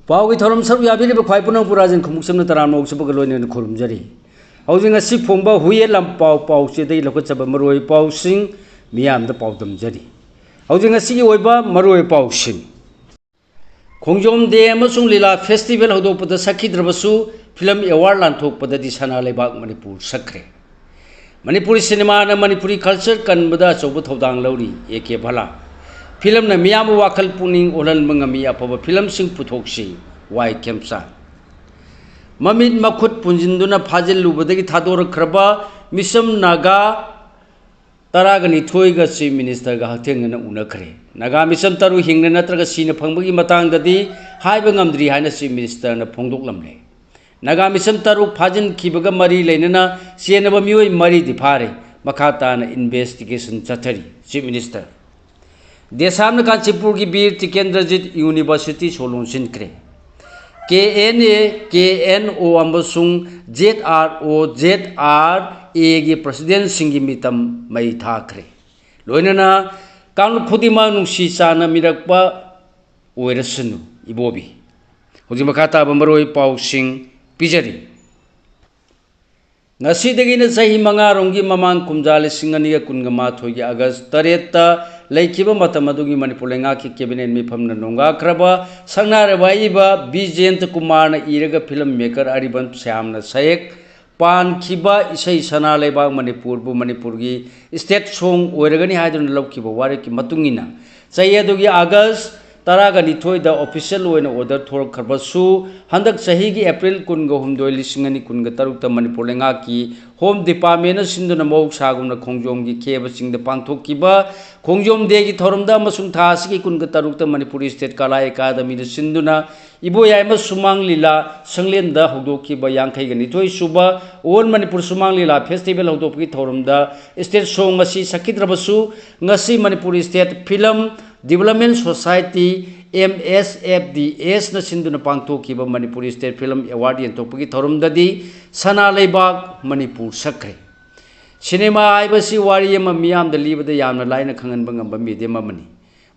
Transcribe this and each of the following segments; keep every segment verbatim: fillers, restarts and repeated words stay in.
ꯄꯥꯎꯒꯤ ꯊꯧꯔꯝ ꯁꯔꯨꯛ ꯌꯥꯕꯤꯔꯤꯕ ꯈ꯭ꯋꯥꯏ ꯄꯨꯝꯅꯃꯛꯄꯨ ꯔꯥꯖꯦꯟ ꯈꯨꯃꯨꯛꯆꯝꯅ ꯇꯔꯥꯝꯅ ꯑꯣꯛꯆꯕꯒ ꯂꯣꯏꯅꯅ ꯈꯨꯔꯨꯝꯖꯔꯤ꯫ ꯍꯧꯖꯤꯛ ꯉꯁꯤ ꯐꯣꯡꯕ ꯍꯨꯏꯌꯦꯟ ꯂꯥꯟꯄꯥꯎ ꯄꯥꯎꯆꯦꯗꯒꯤ ꯂꯧꯈꯠꯆꯕ ꯃꯔꯨꯑꯣꯏꯕ ꯄꯥꯎꯁꯤꯡ ꯃꯤꯌꯥꯝꯗ ꯄꯥꯎꯗꯝꯖꯔꯤ꯫ ꯍꯧꯖꯤꯛ ꯉꯁꯤꯒꯤ ꯑꯣꯏꯕ ꯃꯔꯨꯑꯣꯏꯕ ꯄꯥꯎꯁꯤꯡ꯫ ꯈꯣꯡꯖꯣꯝ ꯗꯦ ꯑꯃꯁꯨꯡ ꯂꯤꯂꯥ ꯐꯦꯁꯇꯤꯚꯦꯜ ꯍꯧꯗꯣꯛꯄꯗ ꯁꯛꯈꯤꯗ꯭ꯔꯕꯁꯨ, ꯐꯤꯂꯝ ꯑꯦꯋꯥꯔꯗ ꯂꯥꯟꯊꯣꯛꯄꯗꯗꯤ ꯁꯅꯥ ꯂꯩꯕꯥꯛ ꯃꯅꯤꯄꯨꯔ ꯁꯛꯈ꯭ꯔꯦ꯫ ꯃꯅꯤꯄꯨꯔꯤ ꯁꯤꯅꯦꯃꯥꯅ ꯃꯅꯤꯄꯨꯔꯤ ꯀꯜꯆꯔ ꯀꯟꯕꯗ ꯑꯆꯧꯕ ꯊꯧꯗꯥꯡ ꯂꯧꯔꯤ, ꯑꯦ ꯀꯦ ꯚꯂꯥ꯫ ꯐꯤꯂꯝꯅ ꯃꯤꯌꯥꯝꯕꯨ ꯋꯥꯈꯜ ꯄꯨꯛꯅꯤꯡ ꯑꯣꯜꯍꯟꯕ ꯉꯝꯃꯤ, ꯑꯐꯕ ꯐꯤꯂꯝꯁꯤꯡ ꯄꯨꯊꯣꯛꯁꯤ, ꯋꯥꯏ ꯈꯦꯝꯆꯥꯟ꯫ ꯃꯃꯤꯠ ꯃꯈꯨꯠ ꯄꯨꯟꯁꯤꯟꯗꯨꯅ ꯐꯥꯖꯤꯜꯂꯨꯕꯗꯒꯤ ꯊꯥꯗꯣꯔꯛꯈ꯭ꯔꯕ ꯃꯤꯆꯝ ꯅꯥꯒꯥ ꯇꯔꯥꯒ ꯅꯤꯊꯣꯏꯒ ꯆꯤꯐ ꯃꯤꯅꯤꯁꯇꯔꯒ ꯍꯛꯊꯦꯡꯅꯅ ꯎꯅꯈ꯭ꯔꯦ꯫ ꯅꯥꯒꯥ ꯃꯤꯆꯝ ꯇꯔꯨꯛ ꯍꯤꯡꯅ ꯅꯠꯇ꯭ꯔꯒ ꯁꯤꯅ ꯐꯪꯕꯒꯤ ꯃꯇꯥꯡꯗꯗꯤ ꯍꯥꯏꯕ ꯉꯝꯗ꯭ꯔꯤ ꯍꯥꯏꯅ ꯆꯤꯐ ꯃꯤꯅꯤꯁꯇꯔꯅ ꯐꯣꯡꯗꯣꯛꯂꯝꯂꯦ꯫ ꯅꯥꯒꯥ ꯃꯤꯆꯝ ꯇꯔꯨꯛ ꯐꯥꯖꯤꯟꯈꯤꯕꯒ ꯃꯔꯤ ꯂꯩꯅꯅ ꯆꯦꯟꯅꯕ ꯃꯤꯑꯣꯏ ꯃꯔꯤꯗꯤ ꯐꯥꯔꯦ꯫ ꯃꯈꯥ ꯇꯥꯅ ꯏꯟꯚꯦꯁꯇꯤꯒꯦꯁꯟ ꯆꯠꯊꯔꯤ, ꯆꯤꯐ ꯃꯤꯅꯤꯁꯇꯔ꯫ ꯗꯦꯁꯥꯝꯅ ꯀꯥꯟꯆꯤꯄꯨꯔꯒꯤ ꯕꯤꯔ ꯇꯤꯀꯦꯟꯗ꯭ꯔꯖꯤꯠ ꯌꯨꯅꯤꯚꯔꯁꯤꯇꯤ ꯁꯣ ꯂꯣꯟꯁꯤꯟꯈ꯭ꯔꯦ꯫ K N A, K N O ꯑꯃꯁꯨꯡ Z R O, Z R ꯑꯦꯒꯤ ꯄ꯭ꯔꯁꯤꯗꯦꯟꯁꯤꯡꯒꯤ ꯃꯤꯇꯝ ꯃꯩ ꯊꯥꯈ꯭ꯔꯦ꯫ ꯂꯣꯏꯅꯅ ꯀꯥꯡꯂꯨꯞ ꯈꯨꯗꯤꯡꯃꯛ ꯅꯨꯡꯁꯤ ꯆꯥꯟꯅꯃꯤꯔꯛꯄ ꯑꯣꯏꯔꯁꯅꯨ, ꯏꯕꯣꯕꯤ꯫ ꯍꯧꯖꯤꯛ ꯃꯈꯥ ꯇꯥꯕ ꯃꯔꯨꯑꯣꯏꯕ ꯄꯥꯎꯁꯤꯡ ꯄꯤꯖꯔꯤ꯫ ꯉꯁꯤꯗꯒꯤꯅ ꯆꯍꯤ ꯃꯉꯥꯔꯣꯝꯒꯤ ꯃꯃꯥꯡ, ꯀꯨꯝꯖꯥ ꯂꯤꯁꯤꯡ ꯑꯅꯤꯒ ꯀꯨꯟꯒ ꯃꯥꯊꯣꯏꯒꯤ ꯑꯥꯒꯁ ꯇꯔꯦꯠꯇ ꯂꯩꯈꯤꯕ ꯃꯇꯝ ꯑꯗꯨꯒꯤ ꯃꯅꯤꯄꯨꯔ ꯂꯩꯉꯥꯛꯀꯤ ꯀꯦꯕꯤꯅꯦꯠ ꯃꯤꯐꯝꯅ ꯅꯣꯡꯒꯥꯈ꯭ꯔꯕ ꯁꯛꯅꯥꯏꯔꯕ ꯑꯏꯕ ꯕꯤ ꯖꯌꯟꯇ ꯀꯨꯃꯥꯔꯅ ꯏꯔꯒ ꯐꯤꯂꯝ ꯃꯦꯀꯔ ꯑꯔꯤꯕꯝ ꯁ꯭ꯌꯥꯝꯅ ꯁꯌꯦꯛ ꯄꯥꯟꯈꯤꯕ ꯏꯁꯩ ꯁꯅꯥ ꯂꯩꯕꯥꯛ ꯃꯅꯤꯄꯨꯔꯕꯨ ꯃꯅꯤꯄꯨꯔꯒꯤ ꯁ꯭ꯇꯦꯠ ꯁꯣꯡ ꯑꯣꯏꯔꯒꯅꯤ ꯍꯥꯏꯗꯨꯅ ꯂꯧꯈꯤꯕ ꯋꯥꯔꯦꯞꯀꯤ ꯃꯇꯨꯡ ꯏꯟꯅ, ꯆꯍꯤ ꯑꯗꯨꯒꯤ ꯑꯥꯒꯁ ꯇꯔꯥꯒ ꯅꯤꯊꯣꯏꯗ ꯑꯣꯐꯤꯁꯤꯌꯦꯜ ꯑꯣꯏꯅ ꯑꯣꯔꯗꯔ ꯊꯣꯔꯛꯈ꯭ꯔꯕꯁꯨ, ꯍꯟꯗꯛ ꯆꯍꯤꯒꯤ ꯑꯦꯄ꯭ꯔꯤꯜ ꯀꯨꯟꯒ ꯍꯨꯝꯗꯣꯏ, ꯂꯤꯁꯤꯡ ꯑꯅꯤ ꯀꯨꯟꯒ ꯇꯔꯨꯛꯇ ꯃꯅꯤꯄꯨꯔ ꯂꯩꯉꯥꯛꯀꯤ ꯍꯣꯝ ꯗꯤꯄꯥꯔꯠꯃꯦꯟꯅ ꯁꯤꯟꯗꯨꯅ ꯃꯍꯧꯁꯥꯒꯨꯝꯅ ꯈꯣꯡꯖꯣꯝꯒꯤ ꯈꯦꯕ ꯆꯤꯡꯗ ꯄꯥꯡꯊꯣꯛꯈꯤꯕ ꯈꯣꯡꯖꯣꯝ ꯗꯦꯒꯤ ꯊꯧꯔꯝꯗ ꯑꯃꯁꯨꯡ ꯊꯥ ꯑꯁꯤꯒꯤ ꯀꯨꯟꯒ ꯇꯔꯨꯛꯇ ꯃꯅꯤꯄꯨꯔ ꯁ꯭ꯇꯦꯠ ꯀꯂꯥ ꯑꯦꯀꯥꯗꯃꯤꯅ ꯁꯤꯟꯗꯨꯅ ꯏꯕꯣꯌꯥꯏꯃ ꯁꯨꯃꯥꯡ ꯂꯤꯂꯥ ꯁꯪꯂꯦꯟꯗ ꯍꯧꯗꯣꯛꯈꯤꯕ ꯌꯥꯡꯈꯩꯒ ꯅꯤꯊꯣꯏ ꯁꯨꯕ ꯑꯣꯜ ꯃꯅꯤꯄꯨꯔ ꯁꯨꯃꯥꯡ ꯂꯤꯂꯥ ꯐꯦꯁꯇꯤꯚꯦꯜ ꯍꯧꯗꯣꯛꯄꯒꯤ ꯊꯧꯔꯝꯗ ꯁ꯭ꯇꯦꯠ ꯁꯣꯡ ꯑꯁꯤ ꯁꯛꯈꯤꯗ꯭ꯔꯕꯁꯨ, ꯉꯁꯤ Manipur state film development society, M S F D ꯑꯦꯁꯅ ꯁꯤꯟꯗꯨꯅ ꯄꯥꯡꯊꯣꯛꯈꯤꯕ ꯃꯅꯤꯄꯨꯔ ꯁ꯭ꯇꯦꯠ ꯐꯤꯂꯝ ꯑꯦꯋꯥꯔꯗ ꯌꯦꯟꯊꯣꯛꯄꯒꯤ ꯊꯧꯔꯝꯗꯗꯤ ꯁꯅꯥ ꯂꯩꯕꯥꯛ ꯃꯅꯤꯄꯨꯔ ꯁꯛꯈ꯭ꯔꯦ꯫ ꯁꯤꯅꯦꯃꯥ ꯍꯥꯏꯕꯁꯤ ꯋꯥꯔꯤ ꯑꯃ ꯃꯤꯌꯥꯝꯗ ꯂꯤꯕꯗ ꯌꯥꯝꯅ ꯂꯥꯏꯅ ꯈꯪꯍꯟꯕ ꯉꯝꯕ ꯃꯦꯗꯤꯌꯝ ꯑꯃꯅꯤ꯫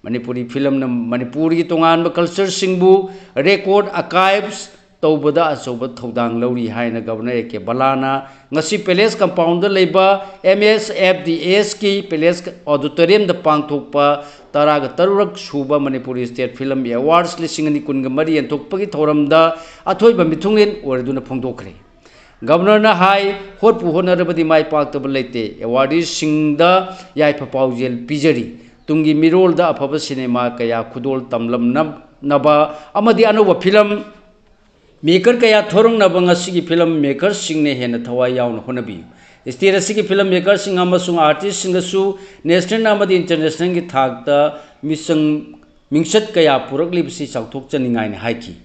ꯃꯅꯤꯄꯨꯔꯤ ꯐꯤꯂꯝꯅ ꯃꯅꯤꯄꯨꯔꯒꯤ ꯇꯣꯉꯥꯟꯕ ꯀꯜꯆꯔꯁꯤꯡꯕꯨ ꯔꯦꯀꯣꯔꯗ ꯑꯥꯔꯀꯥꯏꯚꯁ ꯇꯧꯕꯗ ꯑꯆꯧꯕ ꯊꯧꯗꯥꯡ ꯂꯧꯔꯤ ꯍꯥꯏꯅ ꯒꯕꯔꯅꯔ ꯑꯦ ꯀꯦ ꯕꯂꯥꯅ ꯉꯁꯤ ꯄꯦꯂꯦꯁ ꯀꯝꯄꯥꯎꯟꯗ ꯂꯩꯕ ꯑꯦꯝ ꯑꯦꯁ ꯑꯦꯐ ꯗꯤ ꯑꯦꯁꯀꯤ ꯄꯦꯂꯦꯁ ꯑꯣꯗꯤꯇꯣꯔꯤꯌꯝꯗ ꯄꯥꯡꯊꯣꯛꯄ ꯇꯔꯥꯒ ꯇꯔꯨꯛ ꯁꯨꯕ ꯃꯅꯤꯄꯨꯔꯤ ꯁ꯭ꯇꯦꯠ ꯐꯤꯂꯝ ꯑꯦꯋꯥꯔꯗꯁ ꯂꯤꯁꯤꯡ ꯑꯅꯤ ꯀꯨꯟꯒ ꯃꯔꯤ ꯌꯦꯟꯊꯣꯛꯄꯒꯤ ꯊꯧꯔꯝꯗ ꯑꯊꯣꯏꯕ ꯃꯤꯊꯨꯡꯂꯦꯟ ꯑꯣꯏꯔꯗꯨꯅ ꯐꯣꯡꯗꯣꯛꯈ꯭ꯔꯦ꯫ ꯒꯕꯔꯅꯔꯅ ꯍꯥꯏ, ꯍꯣꯠꯄꯨ ꯍꯣꯠꯅꯔꯕꯗꯤ ꯃꯥꯏ ꯄꯥꯛꯇꯕ ꯂꯩꯇꯦ꯫ ꯑꯦꯋꯥꯔꯗꯤꯁꯁꯤꯡꯗ ꯌꯥꯏꯐ ꯄꯥꯎꯖꯦꯜ ꯄꯤꯖꯔꯤ꯫ ꯇꯨꯡꯒꯤ ꯃꯤꯔꯣꯜꯗ ꯑꯐꯕ ꯁꯤꯅꯦꯃꯥ ꯀꯌꯥ ꯈꯨꯗꯣꯜ ꯇꯝꯂꯝꯅꯕ ꯑꯃꯗꯤ ꯑꯅꯧꯕ ꯐꯤꯂꯝ ꯃꯦꯀꯔ ꯀꯌꯥ ꯊꯣꯔꯛꯅꯕ ꯉꯁꯤꯒꯤ ꯐꯤꯂꯝ ꯃꯦꯀꯔꯁꯤꯡꯅ ꯍꯦꯟꯅ ꯊꯋꯥꯏ ꯌꯥꯎꯅ ꯍꯣꯠꯅꯕꯤꯌꯨ꯫ ꯁ꯭ꯇꯦꯠ ꯑꯁꯤꯒꯤ ꯐꯤꯂꯝ ꯃꯦꯀꯔꯁꯤꯡ ꯑꯃꯁꯨꯡ ꯑꯥꯔꯇꯤꯁꯁꯤꯡꯗꯁꯨ ꯅꯦꯁꯅꯦꯜ ꯑꯃꯗꯤ ꯏꯟꯇꯔꯅꯦꯁꯅꯦꯜꯒꯤ ꯊꯥꯛꯇ ꯃꯤꯆꯪ ꯃꯤꯡꯆꯠ ꯀꯌꯥ ꯄꯨꯔꯛꯂꯤꯕꯁꯤ ꯆꯥꯎꯊꯣꯛꯆꯅꯤꯡꯉꯥꯏꯅꯤ ꯍꯥꯏꯈꯤ꯫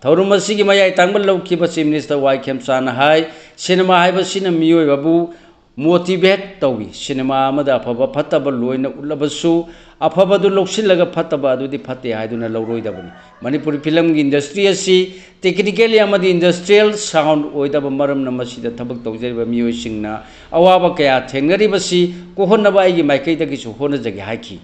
ꯊꯧꯔꯝ ꯑꯁꯤꯒꯤ ꯃꯌꯥꯏ ꯇꯥꯡꯕ ꯂꯧꯈꯤꯕ ꯆꯤꯐ ꯃꯤꯅꯤꯁꯇꯔ ꯋꯥꯏ ꯈꯦꯝꯆꯥꯅ ꯍꯥꯏ, ꯁꯤꯅꯦꯃꯥ ꯍꯥꯏꯕꯁꯤꯅ ꯃꯤꯑꯣꯏꯕꯕꯨ ꯃꯣꯇꯤꯚꯦꯠ ꯇꯧꯏ꯫ ꯁꯤꯅꯦꯃꯥ ꯑꯃꯗ ꯑꯐꯕ ꯐꯠꯇꯕ ꯂꯣꯏꯅ ꯎꯠꯂꯕꯁꯨ, ꯑꯐꯕꯗꯨ ꯂꯧꯁꯤꯜꯂꯒ ꯐꯠꯇꯕ ꯑꯗꯨꯗꯤ ꯐꯠꯇꯦ ꯍꯥꯏꯗꯨꯅ ꯂꯧꯔꯣꯏꯗꯕꯅꯤ꯫ ꯃꯅꯤꯄꯨꯔꯤ ꯐꯤꯂꯝꯒꯤ ꯏꯟꯗꯁꯇ꯭ꯔꯤ ꯑꯁꯤ ꯇꯦꯛꯅꯤꯀꯦꯜꯂꯤ ꯑꯃꯗꯤ ꯏꯟꯗꯁꯇ꯭ꯔꯤꯌꯦꯜ ꯁꯥꯎꯟ ꯑꯣꯏꯗꯕ ꯃꯔꯝꯅ ꯃꯁꯤꯗ ꯊꯕꯛ ꯇꯧꯖꯔꯤꯕ ꯃꯤꯑꯣꯏꯁꯤꯡꯅ ꯑꯋꯥꯕ ꯀꯌꯥ ꯊꯦꯡꯅꯔꯤꯕꯁꯤ ꯀꯣꯛꯍꯟꯅꯕ ꯑꯩꯒꯤ ꯃꯥꯏꯀꯩꯗꯒꯤꯁꯨ ꯍꯣꯠꯅꯖꯒꯦ ꯍꯥꯏꯈꯤ꯫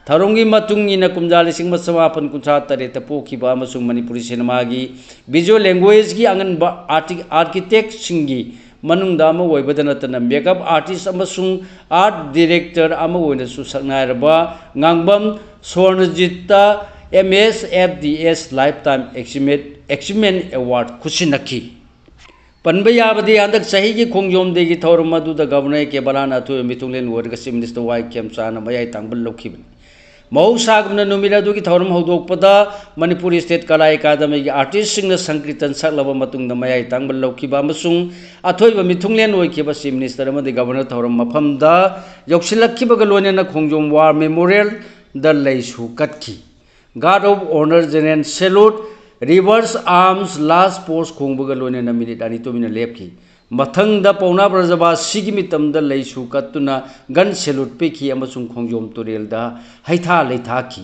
ꯊꯧꯔꯝꯒꯤ ꯃꯇꯨꯡ ꯏꯟꯅ ꯀꯨꯝꯖꯥ ꯂꯤꯁꯤꯡ ꯑꯃ ꯆꯃꯥꯄꯟ ꯀꯨꯟꯊ꯭ꯔꯥ ꯇꯔꯦꯠꯇ ꯄꯣꯛꯈꯤꯕ ꯑꯃꯁꯨꯡ ꯃꯅꯤꯄꯨꯔꯤ ꯁꯤꯅꯦꯃꯥꯒꯤ ꯚꯤꯖꯨꯋꯦꯜ ꯂꯦꯡꯒ꯭ꯋꯦꯖꯀꯤ ꯑꯉꯟꯕ ꯑꯥꯔꯇꯤ-, ꯑꯥꯔꯀꯤꯇꯦꯛꯁꯤꯡꯒꯤ ꯃꯅꯨꯡꯗ ꯑꯃ ꯑꯣꯏꯕꯗ ꯅꯠꯇꯅ ꯃꯦꯀꯞ ꯑꯥꯔꯇꯤꯁ ꯑꯃꯁꯨꯡ ꯑꯥꯔꯠ ꯗꯤꯔꯦꯛꯇꯔ ꯑꯃ ꯑꯣꯏꯅꯁꯨ ꯁꯛꯅꯥꯏꯔꯕ ꯉꯥꯡꯕꯝ ꯁ꯭ꯋꯔꯅꯖꯤꯠꯇ M S F D S life time ꯑꯦꯆꯤꯞꯃꯦꯟ, ꯑꯦꯆꯤꯞꯃꯦꯟ award ꯈꯨꯠꯁꯤꯟꯅꯈꯤ꯫ ꯄꯟꯕ ꯌꯥꯕꯗꯤ, ꯍꯟꯗꯛ ꯆꯍꯤꯒꯤ ꯈꯣꯡꯖꯣꯝ ꯗꯦꯒꯤ ꯊꯧꯔꯝ ꯑꯗꯨꯗ ꯒꯕꯔꯅꯔ ꯀꯦ ꯕꯂꯥꯅ ꯑꯊꯣꯏꯕ ꯃꯤꯊꯨꯡꯂꯦꯟ ꯑꯣꯏꯔꯒ ꯆꯤꯐ ꯃꯤꯅꯤꯁꯇꯔ ꯋꯥꯏ ꯈꯦꯝꯆꯥꯅ ꯃꯌꯥꯏ ꯇꯥꯡꯕ ꯂꯧꯈꯤꯕꯅꯤ꯫ ꯃꯍꯧꯁꯥꯒꯨꯝꯅ ꯅꯨꯃꯤꯠ ꯑꯗꯨꯒꯤ ꯊꯧꯔꯝ ꯍꯧꯗꯣꯛꯄꯗ ꯃꯅꯤꯄꯨꯔꯤ ꯁ꯭ꯇꯦꯠ ꯀꯂꯥ ꯑꯦꯀꯥꯗꯃꯤꯒꯤ ꯑꯥꯔꯇꯤꯁꯁꯤꯡꯅ ꯁꯪꯀꯤꯔꯇꯟ ꯁꯛꯂꯕ ꯃꯇꯨꯡꯗ ꯃꯌꯥꯏ ꯇꯥꯡꯕ ꯂꯧꯈꯤꯕ ꯑꯃꯁꯨꯡ ꯑꯊꯣꯏꯕ ꯃꯤꯊꯨꯡꯂꯦꯟ ꯑꯣꯏꯈꯤꯕ ꯆꯤꯐ ꯃꯤꯅꯤꯁꯇꯔ ꯑꯃꯗꯤ ꯒꯕꯔꯅꯔ ꯊꯧꯔꯝ ꯃꯐꯝꯗ ꯌꯧꯁꯤꯜꯂꯛꯈꯤꯕꯒ ꯂꯣꯏꯅꯅ ꯈꯣꯡꯖꯣꯝ ꯋꯥꯔ ꯃꯦꯃꯣꯔꯤꯌꯦꯜꯗ ꯂꯩꯁꯨ ꯀꯠꯈꯤ꯫ Guard of Honour, General Salute, Reverse Arms, Last Post ꯈꯣꯡꯕꯒ ꯂꯣꯏꯅꯅ ꯃꯤꯅꯤꯠ ꯑꯅꯤ ꯇꯨꯃꯤꯟꯅ ꯂꯦꯞꯈꯤ꯫ ꯃꯊꯪꯗ ꯄꯥꯎꯅꯥ ꯕ꯭ꯔꯖꯕꯥꯁꯤꯒꯤ ꯃꯤꯇꯝꯗ ꯂꯩꯁꯨ ꯀꯠꯇꯨꯅ gun salute ꯄꯤꯈꯤ ꯑꯃꯁꯨꯡ ꯈꯣꯡꯖꯣꯝ ꯇꯨꯔꯦꯜꯗ ꯍꯩꯊꯥ ꯂꯩꯊꯥꯈꯤ꯫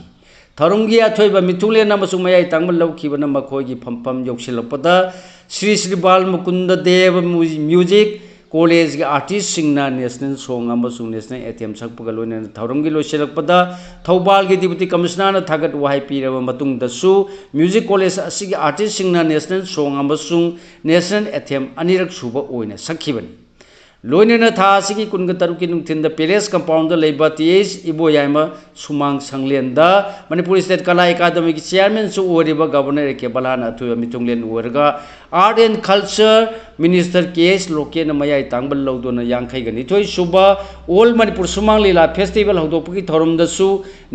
ꯊꯧꯔꯝꯒꯤ ꯑꯊꯣꯏꯕ ꯃꯤꯊꯨꯡꯂꯦꯟ ꯑꯃꯁꯨꯡ ꯃꯌꯥꯏ ꯇꯥꯡꯕ ꯂꯧꯈꯤꯕꯅ ꯃꯈꯣꯏꯒꯤ ꯐꯝꯐꯝ ꯌꯧꯁꯤꯜꯂꯛꯄꯗ ꯁ꯭ꯔꯤ ꯁ꯭ꯔꯤ ꯕꯥꯜ ꯃꯨꯀꯨꯟꯗ ꯗꯦꯕ ꯃ꯭ꯌꯨ-, ꯃ꯭ꯌꯨꯖꯤꯛ ꯀꯣꯂꯦꯖꯀꯤ ꯑꯥꯔꯇꯤꯁꯁꯤꯡꯅ ꯅꯦꯁꯅꯦꯜ ꯁꯣꯡ ꯑꯃꯁꯨꯡ ꯅꯦꯁꯅꯦꯜ ꯑꯦꯊꯦꯝ ꯁꯛꯄꯒ ꯂꯣꯏꯅꯅ ꯊꯧꯔꯝꯒꯤ ꯂꯣꯏꯁꯤꯜꯂꯛꯄꯗ ꯊꯧꯕꯥꯜꯒꯤ ꯗꯤꯄꯨꯇꯤ ꯀꯃꯤꯁꯅꯔꯅ ꯊꯥꯒꯠ ꯋꯥꯍꯩ ꯄꯤꯔꯕ ꯃꯇꯨꯡꯗꯁꯨ ꯃ꯭ꯌꯨꯖꯤꯛ ꯀꯣꯂꯦꯖ ꯑꯁꯤꯒꯤ ꯑꯥꯔꯇꯤꯁꯁꯤꯡꯅ ꯅꯦꯁꯅꯦꯜ ꯁꯣꯡ ꯑꯃꯁꯨꯡ ꯅꯦꯁꯅꯦꯜ ꯑꯦꯊꯦꯝ ꯑꯅꯤꯔꯛ ꯁꯨꯕ ꯑꯣꯏꯅ ꯁꯛꯈꯤꯕꯅꯤ꯫ ꯂꯣꯏꯅꯅ ꯊꯥ ꯑꯁꯤꯒꯤ ꯀꯨꯟꯒ ꯇꯔꯨꯛꯀꯤ ꯅꯨꯡꯊꯤꯟꯗ ꯄꯦꯂꯦꯁ ꯀꯝꯄꯥꯎꯟꯗ ꯂꯩꯕ ꯇꯤ ꯑꯩꯆ ꯏꯕꯣꯌꯥꯏꯃ ꯁꯨꯃꯥꯡ ꯁꯪꯂꯦꯟꯗ ꯃꯅꯤꯄꯨꯔ ꯁ꯭ꯇꯦꯠ ꯀꯂꯥ ꯑꯦꯀꯥꯗꯃꯤꯒꯤ ꯆꯤꯌꯥꯔꯃꯦꯟꯁꯨ ꯑꯣꯏꯔꯤꯕ ꯒꯕꯔꯅꯔ ꯑꯦ ꯀꯦ ꯕꯂꯥꯅ ꯑꯊꯣꯏꯕ ꯃꯤꯊꯨꯡꯂꯦꯟ ꯑꯣꯏꯔꯒ art and culture minister K H ꯂꯣꯀꯦꯟꯅ ꯃꯌꯥꯏ ꯇꯥꯡꯕ ꯂꯧꯗꯨꯅ ꯌꯥꯡꯈꯩꯒ ꯅꯤꯊꯣꯏ ꯁꯨꯕ ꯑꯣꯜ ꯃꯅꯤꯄꯨꯔ ꯁꯨꯃꯥꯡ ꯂꯤꯂꯥ ꯐꯦꯁꯇꯤꯚꯦꯜ ꯍꯧꯗꯣꯛꯄꯒꯤ ꯊꯧꯔꯝꯗꯁꯨ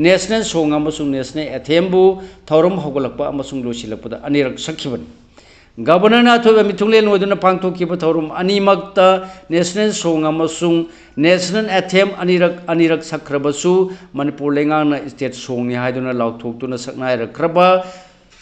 ꯅꯦꯁꯅꯦꯜ ꯁꯣꯡ ꯑꯃꯁꯨꯡ ꯅꯦꯁꯅꯦꯜ ꯑꯦꯊꯦꯝꯕꯨ ꯊꯧꯔꯝ ꯍꯧꯒꯠꯂꯛꯄ ꯑꯃꯁꯨꯡ ꯂꯣꯏꯁꯤꯜꯂꯛꯄꯗ ꯑꯅꯤꯔꯛ ꯁꯛꯈꯤꯕꯅꯤ꯫ ꯒꯕꯔꯅꯔꯅ ꯑꯊꯣꯏꯕ ꯃꯤꯊꯨꯡꯂꯦꯟ ꯑꯣꯏꯗꯨꯅ ꯄꯥꯡꯊꯣꯛꯈꯤꯕ ꯊꯧꯔꯝ ꯑꯅꯤꯃꯛꯇ ꯅꯦꯁꯅꯦꯜ ꯁꯣꯡ ꯑꯃꯁꯨꯡ ꯅꯦꯁꯅꯦꯜ ꯑꯦꯊꯦꯝ ꯑꯅꯤꯔꯛ ꯑꯅꯤꯔꯛ ꯁꯛꯈ꯭ꯔꯕꯁꯨ ꯃꯅꯤꯄꯨꯔ ꯂꯩꯉꯥꯛꯅ ꯁ꯭ꯇꯦꯠ ꯁꯣꯡꯅꯤ ꯍꯥꯏꯗꯨꯅ ꯂꯥꯎꯊꯣꯛꯇꯨꯅ ꯁꯛꯅꯥꯏꯔꯛꯈ꯭ꯔꯕ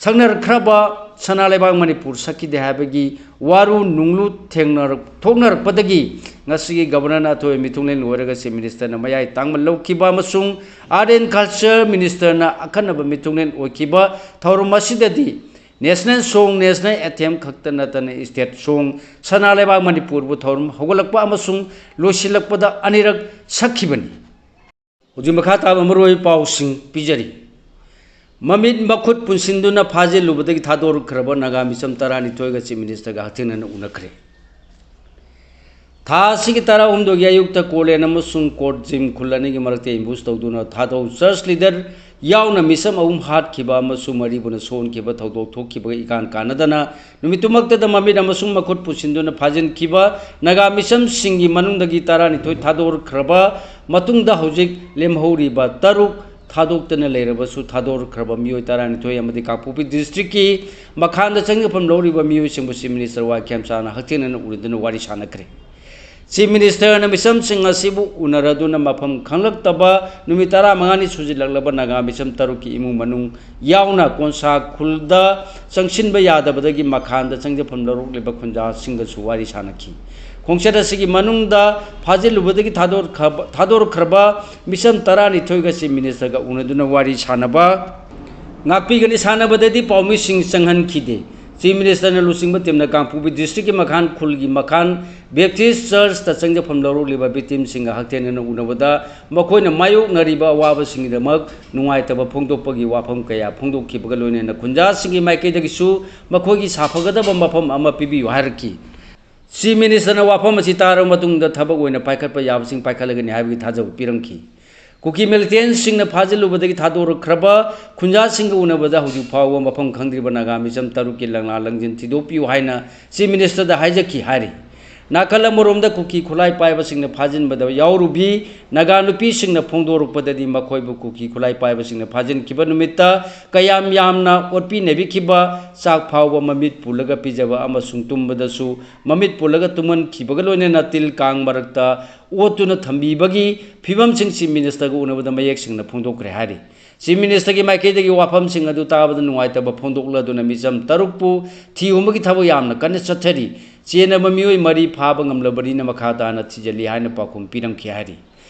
ꯁꯛꯅꯔꯛꯈ꯭ꯔꯕ ꯁꯅꯥ ꯂꯩꯕꯥꯛ ꯃꯅꯤꯄꯨꯔ ꯁꯛꯈꯤꯗꯦ ꯍꯥꯏꯕꯒꯤ ꯋꯥꯔꯨ ꯅꯨꯡꯂꯨ ꯊꯦꯡꯅꯔꯛ-, ꯊꯣꯛꯅꯔꯛꯄꯗꯒꯤ ꯉꯁꯤꯒꯤ ꯒꯕꯔꯅꯔꯅ ꯑꯊꯣꯏꯕ ꯃꯤꯊꯨꯡꯂꯦꯟ ꯑꯣꯏꯔꯒ ꯆꯤꯐ ꯃꯤꯅꯤꯁꯇꯔꯅ ꯃꯌꯥꯏ ꯇꯥꯡꯕ ꯂꯧꯈꯤꯕ ꯑꯃꯁꯨꯡ ꯑꯥꯔꯠ ꯑꯦꯟ ꯀꯜꯆꯔ ꯃꯤꯅꯤꯁꯇꯔꯅ ꯑꯈꯟꯅꯕ ꯃꯤꯊꯨꯡꯂꯦꯟ ꯑꯣꯏꯈꯤꯕ ꯊꯧꯔꯝ ꯑꯁꯤꯗꯗꯤ ꯅꯦꯁꯅꯦꯜ ꯁꯣꯡ, ꯅꯦꯁꯅꯦꯜ ꯑꯦꯊꯦꯝ ꯈꯛꯇ ꯅꯠꯇꯅ ꯁ꯭ꯇꯦꯠ ꯁꯣꯡ ꯁꯅꯥ ꯂꯩꯕꯥꯛ ꯃꯅꯤꯄꯨꯔꯕꯨ ꯊꯧꯔꯝ ꯍꯧꯒꯠꯂꯛꯄ ꯑꯃꯁꯨꯡ ꯂꯣꯏꯁꯤꯜꯂꯛꯄꯗ ꯑꯅꯤꯔꯛ ꯁꯛꯈꯤꯕꯅꯤ꯫ ꯍꯧꯖꯤꯛ ꯃꯈꯥ ꯇꯥꯕ ꯃꯔꯨꯑꯣꯏꯕ ꯄꯥꯎꯁꯤꯡ ꯄꯤꯖꯔꯤ꯫ ꯃꯃꯤꯠ ꯃꯈꯨꯠ ꯄꯨꯟꯁꯤꯟꯗꯨꯅ ꯐꯥꯖꯤꯜꯂꯨꯕꯗꯒꯤ ꯊꯥꯗꯣꯔꯛꯈ꯭ꯔꯕ ꯅꯥꯒꯥ ꯃꯤꯆꯝ ꯇꯔꯥꯅꯤꯊꯣꯏꯒ ꯆꯤꯐ ꯃꯤꯅꯤꯁꯇꯔꯒ ꯍꯛꯊꯦꯡꯅꯅ ꯎꯅꯈ꯭ꯔꯦ꯫ ꯊꯥ ꯑꯁꯤꯒꯤ ꯇꯔꯥꯍꯨꯝꯗꯣꯏꯒꯤ ꯑꯌꯨꯛꯇ ꯀꯣꯂꯦꯟ ꯑꯃꯁꯨꯡ ꯀꯣꯔꯠ ꯖꯤꯝ ꯈꯨꯜ ꯑꯅꯤꯒꯤ ꯃꯔꯛꯇ ꯑꯦꯝꯕꯨꯁ ꯇꯧꯗꯨꯅ ꯊꯥꯗꯧ ꯆꯔꯆ ꯂꯤꯗꯔ ꯌꯥꯎꯅ ꯃꯤꯆꯝ ꯑꯍꯨꯝ ꯍꯥꯠꯈꯤꯕ ꯑꯃꯁꯨꯡ ꯃꯔꯤꯕꯨꯅ ꯁꯣꯛꯍꯟꯈꯤꯕ ꯊꯧꯗꯣꯛ ꯊꯣꯛꯈꯤꯕꯒ ꯏꯀꯥꯟ ꯀꯥꯟꯅꯗꯅ ꯅꯨꯃꯤꯠꯇꯨꯃꯛꯇꯗ ꯃꯃꯤꯠ ꯑꯃꯁꯨꯡ ꯃꯈꯨꯠ ꯄꯨꯟꯁꯤꯟꯗꯨꯅ ꯐꯥꯖꯤꯟꯈꯤꯕ ꯅꯥꯒꯥ ꯃꯤꯆꯝꯁꯤꯡꯒꯤ ꯃꯅꯨꯡꯗꯒꯤ ꯇꯔꯥꯅꯤꯊꯣꯏ ꯊꯥꯗꯣꯔꯛꯈ꯭ꯔꯕ ꯃꯇꯨꯡꯗ ꯍꯧꯖꯤꯛ ꯂꯦꯝꯍꯧꯔꯤꯕ ꯇꯔꯨꯛ ꯊꯥꯗꯣꯛꯇꯅ ꯂꯩꯔꯕꯁꯨ ꯊꯥꯗꯣꯔꯛꯈ꯭ꯔꯕ ꯃꯤꯑꯣꯏ ꯇꯔꯥꯅꯤꯊꯣꯏ ꯑꯃꯗꯤ ꯀꯥꯡꯄꯣꯛꯄꯤ ꯗꯤꯁꯇ꯭ꯔꯤꯛꯀꯤ ꯃꯈꯥꯗ ꯆꯪꯖꯐꯝ ꯂꯧꯔꯤꯕ ꯃꯤꯑꯣꯏꯁꯤꯡꯕꯨ ꯆꯤꯐ ꯃꯤꯅꯤꯁꯇꯔ ꯋꯥꯏ ꯈꯦꯝꯆꯥꯅ ꯍꯛꯊꯦꯡꯅꯅ ꯎꯅꯗꯨꯅ ꯋꯥꯔꯤ ꯁꯥꯟꯅꯈ꯭ꯔꯦ꯫ ꯆꯤꯐ ꯃꯤꯅꯤꯁꯇꯔꯅ ꯃꯤꯆꯝꯁꯤꯡ ꯑꯁꯤꯕꯨ ꯎꯅꯔꯗꯨꯅ ꯃꯐꯝ ꯈꯪꯂꯛꯇꯕ ꯅꯨꯃꯤꯠ ꯇꯔꯥꯃꯉꯥꯅꯤ ꯁꯨꯖꯤꯜꯂꯛꯂꯕ ꯅꯥꯒꯥ ꯃꯤꯆꯝ ꯇꯔꯨꯛꯀꯤ ꯏꯃꯨꯡ ꯃꯅꯨꯡ ꯌꯥꯎꯅ ꯀꯣꯟꯁꯥ ꯈꯨꯜꯗ ꯆꯪꯁꯤꯟꯕ ꯌꯥꯗꯕꯗꯒꯤ ꯃꯈꯥꯗ ꯆꯪꯖꯐꯝ ꯂꯧꯔꯛꯂꯤꯕ ꯈꯨꯟꯖꯥꯁꯤꯡꯒꯁꯨ ꯋꯥꯔꯤ ꯁꯥꯟꯅꯈꯤ꯫ ꯈꯣꯡꯆꯠ ꯑꯁꯤꯒꯤ ꯃꯅꯨꯡꯗ ꯐꯥꯖꯤꯜꯂꯨꯕꯗꯒꯤ ꯊꯥꯗꯣꯔꯛꯈ꯭ꯔꯕ, ꯊꯥꯗꯣꯔꯛꯈ꯭ꯔꯕ ꯃꯤꯆꯝ ꯇꯔꯥꯅꯤꯊꯣꯏꯒ ꯆꯤꯐ ꯃꯤꯅꯤꯁꯇꯔꯒ ꯎꯅꯗꯨꯅ ꯋꯥꯔꯤ ꯁꯥꯟꯅꯕ ꯉꯥꯛꯄꯤꯒꯅꯤ꯫ ꯁꯥꯟꯅꯕꯗꯗꯤ ꯄꯥꯎꯃꯤꯁꯤꯡ ꯆꯪꯍꯟꯈꯤꯗꯦ꯫ ꯆꯤꯐ ꯃꯤꯅꯤꯁꯇꯔꯅ ꯂꯨꯆꯤꯡꯕ ꯇꯤꯝꯅ ꯀꯥꯡꯄꯣꯛꯄꯤ ꯗꯤꯁꯇ꯭ꯔꯤꯛꯀꯤ ꯃꯈꯥꯟ ꯈꯨꯜꯒꯤ ꯃꯈꯥꯟ ꯕꯦꯞꯇꯤꯁ ꯆꯔꯆꯇ ꯆꯪꯖꯐꯝ ꯂꯧꯔꯛꯂꯤꯕ ꯚꯤꯛꯇꯤꯝꯁꯤꯡꯒ ꯍꯛꯊꯦꯡꯅꯅ ꯎꯅꯕꯗ ꯃꯈꯣꯏꯅ ꯃꯥꯌꯣꯛꯅꯔꯤꯕ ꯑꯋꯥꯕꯁꯤꯡꯒꯤꯗꯃꯛ ꯅꯨꯡꯉꯥꯏꯇꯕ ꯐꯣꯡꯗꯣꯛꯄꯒꯤ ꯋꯥꯐꯝ ꯀꯌꯥ ꯐꯣꯡꯗꯣꯛꯈꯤꯕꯒ ꯂꯣꯏꯅꯅ ꯈꯨꯟꯖꯥꯁꯤꯡꯒꯤ ꯃꯥꯏꯀꯩꯗꯒꯤꯁꯨ ꯃꯈꯣꯏꯒꯤ ꯁꯥꯐꯒꯗꯕ ꯃꯐꯝ ꯑꯃ ꯄꯤꯕꯤꯌꯨ ꯍꯥꯏꯔꯛꯈꯤ꯫ ꯆꯤꯐ ꯃꯤꯅꯤꯁꯇꯔꯅ ꯋꯥꯐꯝ ꯑꯁꯤ ꯇꯥꯔꯕ ꯃꯇꯨꯡꯗ ꯊꯕꯛ ꯑꯣꯏꯅ ꯄꯥꯏꯈꯠꯄ ꯌꯥꯕꯁꯤꯡ ꯄꯥꯏꯈꯠꯂꯒꯅꯤ ꯍꯥꯏꯕꯒꯤ ꯊꯥꯖꯕ ꯄꯤꯔꯝꯈꯤ꯫ ꯀꯨꯀꯤ ꯃꯤꯂꯤꯇꯦꯟꯁꯤꯡꯅ ꯐꯥꯖꯤꯜꯂꯨꯕꯗꯒꯤ ꯊꯥꯗꯣꯔꯛꯈ꯭ꯔꯕ ꯈꯨꯟꯖꯥꯁꯤꯡꯒ ꯎꯅꯕꯗ ꯍꯧꯖꯤꯛ ꯐꯥꯎꯕ ꯃꯐꯝ ꯈꯪꯗ꯭ꯔꯤꯕ ꯅꯥꯒꯥ ꯃꯤꯆꯝ ꯇꯔꯨꯛꯀꯤ ꯂꯪꯂꯥ ꯂꯪꯖꯤꯟ ꯊꯤꯗꯣꯛꯄꯤꯌꯨ ꯍꯥꯏꯅ ꯆꯤꯐ ꯃꯤꯅꯤꯁꯇꯔꯗ ꯍꯥꯏꯖꯈꯤ ꯍꯥꯏꯔꯤ꯫ ꯅꯥꯀꯜ ꯑꯃꯔꯣꯝꯗ ꯀꯨꯀꯤ ꯈꯨꯠꯂꯥꯏ ꯄꯥꯏꯕꯁꯤꯡꯅ ꯐꯥꯖꯤꯟꯕꯗ ꯌꯥꯎꯔꯨꯕꯤ ꯅꯥꯒꯥ ꯅꯨꯄꯤꯁꯤꯡꯅ ꯐꯣꯡꯗꯣꯔꯛꯄꯗꯗꯤ ꯃꯈꯣꯏꯕꯨ ꯀꯨꯀꯤ ꯈꯨꯠꯂꯥꯏ ꯄꯥꯏꯕꯁꯤꯡꯅ ꯐꯥꯖꯤꯟꯈꯤꯕ ꯅꯨꯃꯤꯠꯇ ꯀꯌꯥꯝ ꯌꯥꯝꯅ ꯑꯣꯠꯄꯤ ꯅꯩꯕꯤꯈꯤꯕ, ꯆꯥꯛ ꯐꯥꯎꯕ ꯃꯃꯤꯠ ꯄꯨꯜꯂꯒ ꯄꯤꯖꯕ ꯑꯃꯁꯨꯡ ꯇꯨꯝꯕꯗꯁꯨ ꯃꯃꯤꯠ ꯄꯨꯜꯂꯒ ꯇꯨꯝꯍꯟꯈꯤꯕꯒ ꯂꯣꯏꯅꯅ ꯇꯤꯜ ꯀꯥꯡ ꯃꯔꯛꯇ ꯑꯣꯠꯇꯨꯅ ꯊꯝꯕꯤꯕꯒꯤ ꯐꯤꯕꯝꯁꯤꯡ ꯆꯤꯐ ꯃꯤꯅꯤꯁꯇꯔꯒ ꯎꯅꯕꯗ ꯃꯌꯦꯛ ꯁꯦꯡꯅ ꯐꯣꯡꯗꯣꯛꯈ꯭ꯔꯦ ꯍꯥꯏꯔꯤ꯫ ꯆꯤꯐ ꯃꯤꯅꯤꯁꯇꯔꯒꯤ ꯃꯥꯏꯀꯩꯗꯒꯤ ꯋꯥꯐꯝꯁꯤꯡ ꯑꯗꯨ ꯇꯥꯕꯗ ꯅꯨꯡꯉꯥꯏꯇꯕ ꯐꯣꯡꯗꯣꯛꯂꯗꯨꯅ ꯃꯤꯆꯝ ꯇꯔꯨꯛꯄꯨ ꯊꯤꯍꯨꯝꯕꯒꯤ ꯊꯕꯛ ꯌꯥꯝꯅ ꯀꯟꯅ ꯆꯠꯊꯔꯤ꯫ ꯆꯦꯟꯅꯕ ꯃꯤꯑꯣꯏ ꯃꯔꯤ ꯐꯥꯕ ꯉꯝꯂꯕꯅꯤꯅ ꯃꯈꯥ ꯇꯥꯅ ꯊꯤꯖꯤꯜꯂꯤ ꯍꯥꯏꯅ ꯄꯥꯎꯈꯨꯝ ꯄꯤꯔꯝꯈꯤ ꯍꯥꯏꯔꯤ꯫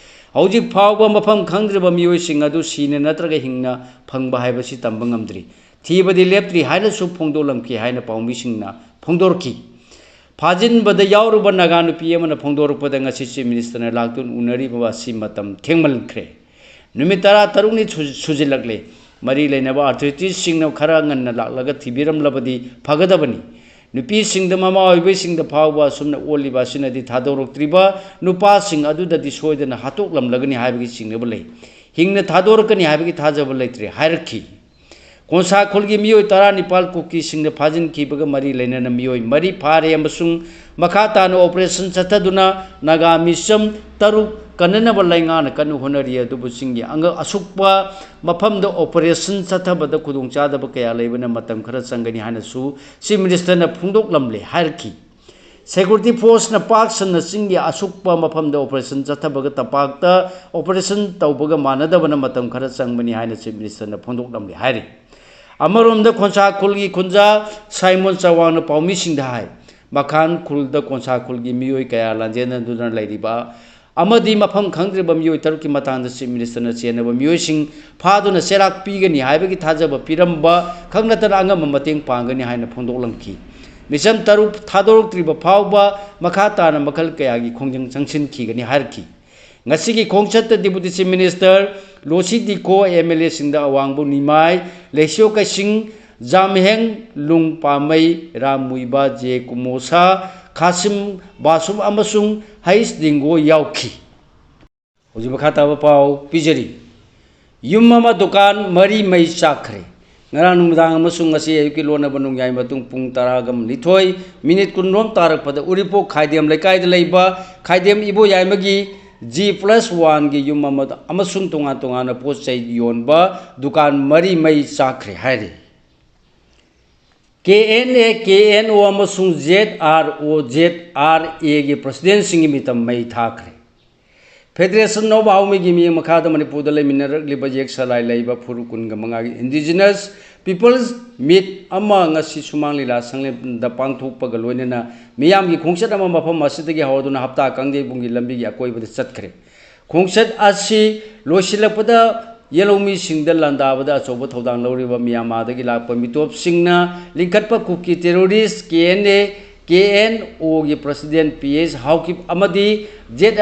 ꯍꯧꯖꯤꯛ ꯐꯥꯎꯕ ꯃꯐꯝ ꯈꯪꯗ꯭ꯔꯕ ꯃꯤꯑꯣꯏꯁꯤꯡ ꯑꯗꯨ ꯁꯤꯅ ꯅꯠꯇ꯭ꯔꯒ ꯍꯤꯡꯅ ꯐꯪꯕ ꯍꯥꯏꯕꯁꯤ ꯇꯝꯕ ꯉꯝꯗ꯭ꯔꯤ꯫ ꯊꯤꯕꯗꯤ ꯂꯦꯞꯇ꯭ꯔꯤ ꯍꯥꯏꯅꯁꯨ ꯐꯣꯡꯗꯣꯛꯂꯝꯈꯤ ꯍꯥꯏꯅ ꯄꯥꯎꯃꯤꯁꯤꯡꯅ ꯐꯣꯡꯗꯣꯔꯛꯈꯤ꯫ ꯐꯥꯖꯤꯟꯕꯗ ꯌꯥꯎꯔꯨꯕ ꯅꯥꯒꯥ ꯅꯨꯄꯤ ꯑꯃꯅ ꯐꯣꯡꯗꯣꯔꯛꯄꯗ ꯉꯁꯤ ꯆꯤꯐ ꯃꯤꯅꯤꯁꯇꯔꯅ ꯂꯥꯛꯇꯨꯅ ꯎꯅꯔꯤꯕ ꯑꯁꯤ ꯃꯇꯝ ꯊꯦꯡꯃꯟꯈ꯭ꯔꯦ꯫ ꯅꯨꯃꯤꯠ ꯇꯔꯥ ꯇꯔꯨꯛꯅꯤ ꯁꯨ-, ꯁꯨꯖꯤꯜꯂꯛꯂꯦ꯫ ꯃꯔꯤ ꯂꯩꯅꯕ ꯑꯣꯊꯣꯔꯤꯇꯤꯁꯁꯤꯡꯅ ꯈꯔ ꯉꯟꯅ ꯂꯥꯛꯂꯒ ꯊꯤꯕꯤꯔꯝꯂꯕꯗꯤ ꯐꯒꯗꯕꯅꯤ꯫ ꯅꯨꯄꯤꯁꯤꯡꯗ ꯃꯃꯥ ꯑꯣꯏꯕꯁꯤꯡꯗ ꯐꯥꯎꯕ ꯑꯁꯨꯝꯅ ꯑꯣꯜꯂꯤꯕ ꯑꯁꯤꯅꯗꯤ ꯊꯥꯗꯣꯔꯛꯇ꯭ꯔꯤꯕ ꯅꯨꯄꯥꯁꯤꯡ ꯑꯗꯨꯗꯗꯤ ꯁꯣꯏꯗꯅ ꯍꯥꯠꯇꯣꯛꯂꯝꯂꯒꯅꯤ ꯍꯥꯏꯕꯒꯤ ꯆꯤꯡꯅꯕ ꯂꯩ꯫ ꯍꯤꯡꯅ ꯊꯥꯗꯣꯔꯛꯀꯅꯤ ꯍꯥꯏꯕꯒꯤ ꯊꯥꯖꯕ ꯂꯩꯇ꯭ꯔꯦ ꯍꯥꯏꯔꯛꯈꯤ꯫ ꯀꯣꯟꯁꯥ ꯈꯨꯜꯒꯤ ꯃꯤꯑꯣꯏ ꯇꯔꯥꯅꯤꯄꯥꯜ ꯀꯨꯀꯤꯁꯤꯡꯅ ꯐꯥꯖꯤꯟꯈꯤꯕꯒ ꯃꯔꯤ ꯂꯩꯅꯅ ꯃꯤꯑꯣꯏ ꯃꯔꯤ ꯐꯥꯔꯦ ꯑꯃꯁꯨꯡ ꯃꯈꯥ ꯇꯥꯅ ꯑꯣꯄꯔꯦꯁꯟ ꯆꯠꯊꯗꯨꯅ ꯅꯥꯒꯥ ꯃꯤꯆꯝ ꯇꯔꯨꯛ ꯀꯟꯅꯅꯕ ꯂꯩꯉꯥꯛꯅ ꯀꯟꯅ ꯍꯣꯠꯅꯔꯤ꯫ ꯑꯗꯨꯕꯨ ꯆꯤꯡꯒꯤ ꯑꯉ-, ꯑꯁꯨꯛꯄ ꯃꯐꯝꯗ ꯑꯣꯄꯔꯦꯁꯟ ꯆꯠꯊꯕꯗ ꯈꯨꯗꯣꯡꯆꯥꯗꯕ ꯀꯌꯥ ꯂꯩꯕꯅ ꯃꯇꯝ ꯈꯔ ꯆꯪꯒꯅꯤ ꯍꯥꯏꯅꯁꯨ ꯆꯤꯐ ꯃꯤꯅꯤꯁꯇꯔꯅ ꯐꯣꯡꯗꯣꯛꯂꯝꯂꯦ ꯍꯥꯏꯔꯛꯈꯤ꯫ ꯁꯦꯀ꯭ꯌꯨꯔꯤꯇꯤ ꯐꯣꯔꯁꯅ ꯄꯥꯛ ꯁꯟꯅ ꯆꯤꯡꯒꯤ ꯑꯁꯨꯛꯄ ꯃꯐꯝꯗ ꯑꯣꯄꯔꯦꯁꯟ ꯆꯠꯊꯕꯒ ꯇꯝꯄꯥꯛꯇ ꯑꯣꯄꯔꯦꯁꯟ ꯇꯧꯕꯒ ꯃꯥꯟꯅꯗꯕꯅ ꯃꯇꯝ ꯈꯔ ꯆꯪꯕꯅꯤ ꯍꯥꯏꯅ ꯆꯤꯐ ꯃꯤꯅꯤꯁꯇꯔꯅ ꯐꯣꯡꯗꯣꯛꯂꯝꯂꯦ ꯍꯥꯏꯔꯤ꯫ ꯑꯃꯔꯣꯝꯗ ꯈꯣꯟꯁꯥ ꯈꯨꯜꯒꯤ ꯈꯨꯟꯖꯥ ꯁꯥꯏꯃꯣꯟ ꯆꯋꯥꯡꯅ ꯄꯥꯎꯃꯤꯁꯤꯡꯗ ꯍꯥꯏ, ꯃꯈꯥꯟ ꯈꯨꯜꯗ ꯈꯣꯟꯁꯥ ꯈꯨꯜꯒꯤ ꯃꯤꯑꯣꯏ ꯀꯌꯥ ꯂꯥꯟꯖꯦꯟꯅꯗꯨꯅ ꯂꯩꯔꯤꯕ ꯑꯃꯗꯤ ꯃꯐꯝ ꯈꯪꯗ꯭ꯔꯤꯕ ꯃꯤꯑꯣꯏ ꯇꯔꯨꯛꯀꯤ ꯃꯇꯥꯡꯗ Chief Minister ꯅ ꯆꯦꯟꯅꯕ ꯃꯤꯑꯣꯏꯁꯤꯡ ꯐꯥꯗꯨꯅ ꯆꯩꯔꯥꯛ ꯄꯤꯒꯅꯤ ꯍꯥꯏꯕꯒꯤ ꯊꯥꯖꯕ ꯄꯤꯔꯝꯕ ꯈꯛ ꯅꯠꯇꯅ ꯑꯉꯝꯕ ꯃꯇꯦꯡ ꯄꯥꯡꯒꯅꯤ ꯍꯥꯏꯅ ꯐꯣꯡꯗꯣꯛꯂꯝꯈꯤ꯫ ꯃꯤꯁꯟ ꯇꯔꯨꯛ ꯊꯥꯗꯣꯔꯛꯇ꯭ꯔꯤꯕ ꯐꯥꯎꯕ ꯃꯈꯥ ꯇꯥꯅ ꯃꯈꯜ ꯀꯌꯥꯒꯤ ꯈꯣꯡꯖꯪ ꯆꯪꯁꯤꯟꯈꯤꯒꯅꯤ ꯍꯥꯏꯔꯛꯈꯤ꯫ ꯉꯁꯤꯒꯤ ꯈꯣꯡꯆꯠꯇ Deputy Chief Minister ꯂꯣꯁꯤ ꯗꯤꯀꯣ, M L A ꯁꯤꯡꯗ ꯑꯋꯥꯡꯕ ꯅꯤꯃꯥꯏ, ꯂꯩꯁꯤꯌꯣ ꯀꯩꯁꯤꯡ, ꯖꯥꯝꯍꯦꯡ ꯂꯨꯡ ꯄꯥꯃꯩ, ꯔꯥꯝ ꯃꯨꯏꯕꯥ, ꯖꯦ ꯀꯨꯃꯣꯁꯥ, ꯈꯥꯁꯤꯝ ꯕꯥꯁꯨꯝ ꯑꯃꯁꯨꯡ ꯍꯩꯁ ꯗꯤꯡꯒꯣ ꯌꯥꯎꯈꯤ꯫ ꯍꯧꯖꯤꯛ ꯃꯈꯥ ꯇꯥꯕ ꯄꯥꯎ ꯄꯤꯖꯔꯤ꯫ ꯌꯨꯝ ꯑꯃ ꯗꯨꯀꯥꯟ ꯃꯔꯤ ꯃꯩ ꯆꯥꯛꯈ꯭ꯔꯦ꯫ ꯉꯔꯥꯡ ꯅꯨꯃꯤꯗꯥꯡ ꯑꯃꯁꯨꯡ ꯉꯁꯤ ꯑꯌꯨꯛꯀꯤ ꯂꯣꯟꯅꯕ ꯅꯣꯡꯌꯥꯏ ꯃꯇꯨꯡ ꯄꯨꯡ ꯇꯔꯥꯒ ꯅꯤꯊꯣꯏ ꯃꯤꯅꯤꯠ ꯀꯨꯟꯔꯣꯝ ꯇꯥꯔꯛꯄꯗ ꯎꯔꯤꯄꯣꯛ ꯈꯥꯏꯗꯦꯝ ꯂꯩꯀꯥꯏꯗ ꯂꯩꯕ ꯈꯥꯏꯗꯦꯝ ꯏꯕꯣꯌꯥꯏꯃꯒꯤ G plus one ꯒꯤ ꯌꯨꯝ ꯑꯃꯗ ꯑꯃꯁꯨꯡ ꯇꯣꯉꯥꯟ ꯇꯣꯉꯥꯟꯅ ꯄꯣꯠ ꯆꯩ ꯌꯣꯟꯕ ꯗꯨꯀꯥꯟ ꯃꯔꯤ ꯃꯩ ꯆꯥꯛꯈ꯭ꯔꯦ ꯍꯥꯏꯔꯤ꯫ K N A, K N O ꯑꯃꯁꯨꯡ Z R O, Z R A ꯒꯤ president ꯁꯤꯡꯒꯤ ꯃꯤꯇꯝ ꯃꯩ ꯊꯥꯈ꯭ꯔꯦ꯫ Federation of ꯍꯥꯎꯃꯤꯒꯤ ꯃꯤꯠꯌꯦꯡ ꯃꯈꯥꯗ ꯃꯅꯤꯄꯨꯔꯗ ꯂꯩꯃꯤꯟꯅꯔꯛꯂꯤꯕ ꯌꯦꯛ ꯁꯂꯥꯏ ꯂꯩꯕ ꯐꯨꯔꯨꯞ ꯀꯨꯟꯒ ꯃꯉꯥꯒꯤ Indigenous Peoples Meet ꯑꯃ ꯉꯁꯤ ꯁꯨꯃꯥꯡ ꯂꯤꯂꯥ ꯁꯪꯂꯦꯟꯗ ꯄꯥꯡꯊꯣꯛꯄꯒ ꯂꯣꯏꯅꯅ ꯃꯤꯌꯥꯝꯒꯤ ꯈꯣꯡꯆꯠ ꯑꯃ ꯃꯐꯝ ꯑꯁꯤꯗꯒꯤ ꯍꯧꯔꯗꯨꯅ ꯍꯞꯇꯥ ꯀꯥꯡꯖꯩꯕꯨꯡꯒꯤ ꯂꯝꯕꯤꯒꯤ ꯑꯀꯣꯏꯕꯗ ꯆꯠꯈ꯭ꯔꯦ꯫ ꯈꯣꯡꯆꯠ ꯑꯁꯤ ꯂꯣꯏꯁꯤꯜꯂꯛꯄꯗ ꯌꯦꯜꯍꯧꯃꯤꯁꯤꯡꯗ ꯂꯥꯟꯗꯥꯕꯗ ꯑꯆꯧꯕ ꯊꯧꯗꯥꯡ ꯂꯧꯔꯤꯕ ꯃ꯭ꯌꯥꯟꯃꯥꯔꯗꯒꯤ ꯂꯥꯛꯄ ꯃꯤꯇꯣꯞꯁꯤꯡꯅ ꯂꯤꯡꯈꯠꯄ ꯀꯨꯀꯤ terrorist K N A, K N O ꯒꯤ president P H ꯍꯥꯎꯀꯤꯞ ꯑꯃꯗꯤ Z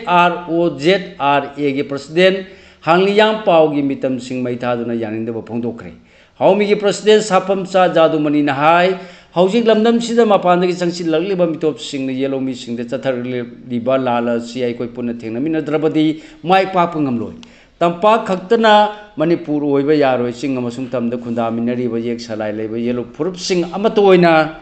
R O Z R A ꯒꯤ president ꯍꯥꯡꯂꯤꯌꯥꯡ ꯄꯥꯎꯒꯤ ꯃꯤꯇꯝꯁꯤꯡ ꯃꯩ ꯊꯥꯗꯨꯅ ꯌꯥꯅꯤꯡꯗꯕ ꯐꯣꯡꯗꯣꯛꯈ꯭ꯔꯦ꯫ ꯍꯥꯎꯃꯤꯒꯤ president ꯁꯥꯐꯝꯆꯥ ꯖꯥꯗꯨꯃꯅꯤꯅ ꯍꯥꯏ, ꯍꯧꯖꯤꯛ ꯂꯝꯗꯝꯁꯤꯗ ꯃꯄꯥꯟꯗꯒꯤ ꯆꯪꯁꯤꯜꯂꯛꯂꯤꯕ ꯃꯤꯇꯣꯞꯁꯤꯡꯅ ꯌꯦꯜꯍꯧꯃꯤꯁꯤꯡꯗ ꯆꯠꯊꯔꯛꯂꯤꯕ ꯂꯥꯜ ꯑꯁꯤ ꯑꯩꯈꯣꯏ ꯄꯨꯟꯅ ꯊꯦꯡꯅꯃꯤꯟꯅꯗ꯭ꯔꯕꯗꯤ ꯃꯥꯏ ꯄꯥꯛꯄ ꯉꯝꯂꯣꯏ꯫ ꯇꯝꯄꯥꯛ ꯈꯛꯇꯅ ꯃꯅꯤꯄꯨꯔ ꯑꯣꯏꯕ ꯌꯥꯔꯣꯏ꯫ ꯆꯤꯡ ꯑꯃꯁꯨꯡ ꯇꯝꯗ ꯈꯨꯟꯗꯥꯃꯤꯟꯅꯔꯤꯕ ꯌꯦꯛ ꯁꯂꯥꯏ ꯂꯩꯕ ꯌꯦꯜꯍꯧ ꯐꯨꯔꯨꯞꯁꯤꯡ ꯑꯃꯠꯇ ꯑꯣꯏꯅ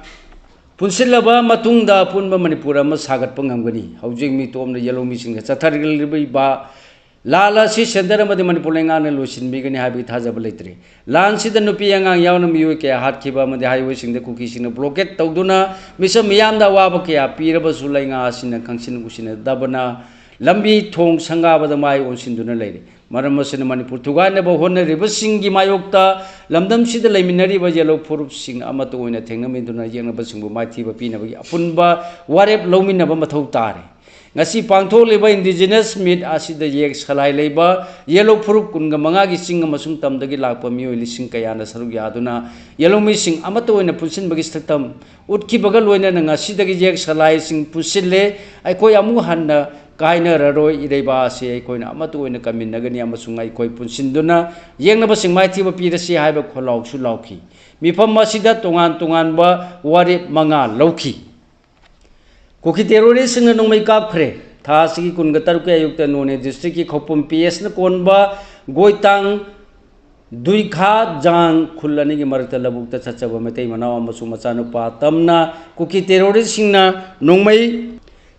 ꯄꯨꯟꯁꯤꯜꯂꯕ ꯃꯇꯨꯡꯗ ꯑꯄꯨꯟꯕ ꯃꯅꯤꯄꯨꯔ ꯑꯃ ꯁꯥꯒꯠꯄ ꯉꯝꯒꯅꯤ꯫ ꯍꯧꯖꯤꯛ ꯃꯤꯇꯣꯞꯅ ꯌꯦꯜꯍꯧꯃꯤꯁꯤꯡꯗ ꯆꯠꯊꯔꯛꯂꯤꯕ ꯂꯥꯜ ꯑꯁꯤ centre ꯑꯃꯗꯤ ꯃꯅꯤꯄꯨꯔ ꯂꯩꯉꯥꯛꯅ ꯂꯣꯏꯁꯤꯟꯕꯤꯒꯅꯤ ꯍꯥꯏꯕꯒꯤ ꯊꯥꯖꯕ ꯂꯩꯇ꯭ꯔꯦ꯫ ꯂꯥꯟꯁꯤꯗ ꯅꯨꯄꯤ ꯑꯉꯥꯡ ꯌꯥꯎꯅ ꯃꯤꯑꯣꯏ ꯀꯌꯥ ꯍꯥꯠꯈꯤꯕ ꯑꯃꯗꯤ highwayꯁꯤꯡꯗ ꯀꯨꯀꯤꯁꯤꯡꯅ blockade ꯇꯧꯗꯨꯅ ꯃꯤꯁꯛ ꯃꯤꯌꯥꯝꯗ ꯑꯋꯥꯕ ꯀꯌꯥ ꯄꯤꯔꯕꯁꯨ ꯂꯩꯉꯥꯛ ꯑꯁꯤꯅ ꯈꯪꯁꯤꯟ ꯎꯁꯤꯟꯅꯗꯕꯅ ꯂꯝꯕꯤ ꯊꯣꯡ ꯁꯪꯒꯥꯕꯗ ꯃꯥꯏ ꯑꯣꯟꯁꯤꯟꯗꯨꯅ ꯂꯩꯔꯦ꯫ ꯃꯔꯝ ꯑꯁꯤꯅ ꯃꯅꯤꯄꯨꯔ ꯊꯨꯒꯥꯏꯅꯕ ꯍꯣꯠꯅꯔꯤꯕꯁꯤꯡꯒꯤ ꯃꯥꯌꯣꯛꯇ ꯂꯝꯗꯝꯁꯤꯗ ꯂꯩꯃꯤꯟꯅꯔꯤꯕ ꯌꯦꯜꯍꯧ ꯐꯨꯔꯨꯞꯁꯤꯡ ꯑꯃꯠꯇ ꯑꯣꯏꯅ ꯊꯦꯡꯅꯃꯤꯟꯗꯨꯅ ꯌꯦꯛꯅꯕꯁꯤꯡꯕꯨ ꯃꯥꯏꯊꯤꯕ ꯄꯤꯅꯕꯒꯤ ꯑꯄꯨꯟꯕ ꯋꯥꯔꯦꯞ ꯂꯧꯃꯤꯟꯅꯕ ꯃꯊꯧ ꯇꯥꯔꯦ꯫ ꯉꯁꯤ ꯄꯥꯡꯊꯣꯛꯂꯤꯕ indigenous meet ꯑꯁꯤꯗ ꯌꯦꯛ ꯁꯂꯥꯏ ꯂꯩꯕ ꯌꯦꯜꯍꯧ ꯐꯨꯔꯨꯞ ꯀꯨꯟꯒ ꯃꯉꯥꯒꯤ ꯆꯤꯡ ꯑꯃꯁꯨꯡ ꯇꯝꯗꯒꯤ ꯂꯥꯛꯄ ꯃꯤꯑꯣꯏ ꯂꯤꯁꯤꯡ ꯀꯌꯥꯅ ꯁꯔꯨꯛ ꯌꯥꯗꯨꯅ ꯌꯦꯜꯍꯧꯃꯤꯁꯤꯡ ꯑꯃꯠꯇ ꯑꯣꯏꯅ ꯄꯨꯟꯁꯤꯟꯕꯒꯤ ꯁꯛꯇꯝ ꯎꯠꯈꯤꯕꯒ ꯂꯣꯏꯅꯅ ꯉꯁꯤꯗꯒꯤ ꯌꯦꯛ ꯁꯂꯥꯏꯁꯤꯡ ꯄꯨꯟꯁꯤꯜꯂꯦ꯫ ꯑꯩꯈꯣꯏ ꯑꯃꯨꯛ ꯍꯟꯅ ꯀꯥꯏꯅꯔꯔꯣꯏ꯫ ꯏꯔꯩꯕꯥꯛ ꯑꯁꯤ ꯑꯩꯈꯣꯏꯅ ꯑꯃꯠꯇ ꯑꯣꯏꯅ ꯀꯟꯃꯤꯟꯅꯒꯅꯤ ꯑꯃꯁꯨꯡ ꯑꯩꯈꯣꯏ ꯄꯨꯟꯁꯤꯟꯗꯨꯅ ꯌꯦꯛꯅꯕꯁꯤꯡ ꯃꯥꯏꯊꯤꯕ ꯄꯤꯔꯁꯤ ꯍꯥꯏꯕ ꯈꯣꯜꯂꯥꯎꯁꯨ ꯂꯥꯎꯈꯤ꯫ ꯃꯤꯐꯝ ꯑꯁꯤꯗ ꯇꯣꯉꯥꯟ ꯇꯣꯉꯥꯟꯕ ꯋꯥꯔꯦꯞ ꯃꯉꯥ ꯂꯧꯈꯤ꯫ ꯀꯨꯀꯤ terroristꯁꯤꯡꯅ ꯅꯣꯡꯃꯩ ꯀꯥꯞꯈ꯭ꯔꯦ꯫ ꯊꯥ ꯑꯁꯤꯒꯤ ꯀꯨꯟꯒ ꯇꯔꯨꯛꯀꯤ ꯑꯌꯨꯛꯇ ꯅꯣꯅꯦ districtꯀꯤ ꯈꯧꯄꯨꯝ PSꯅ ꯀꯣꯟꯕ ꯒꯣꯏꯇꯥꯡ ꯗꯨꯏꯈꯥ ꯖꯥꯡ ꯈꯨꯜ ꯑꯅꯤꯒꯤ ꯃꯔꯛꯇ ꯂꯧꯕꯨꯛꯇ ꯆꯠꯆꯕ ꯃꯩꯇꯩ ꯃꯅꯥꯎ ꯑꯃꯁꯨꯡ ꯃꯆꯥꯅꯨꯄꯥ ꯇꯝꯅ ꯀꯨꯀꯤ terroristꯁꯤꯡꯅ ꯅꯣꯡꯃꯩ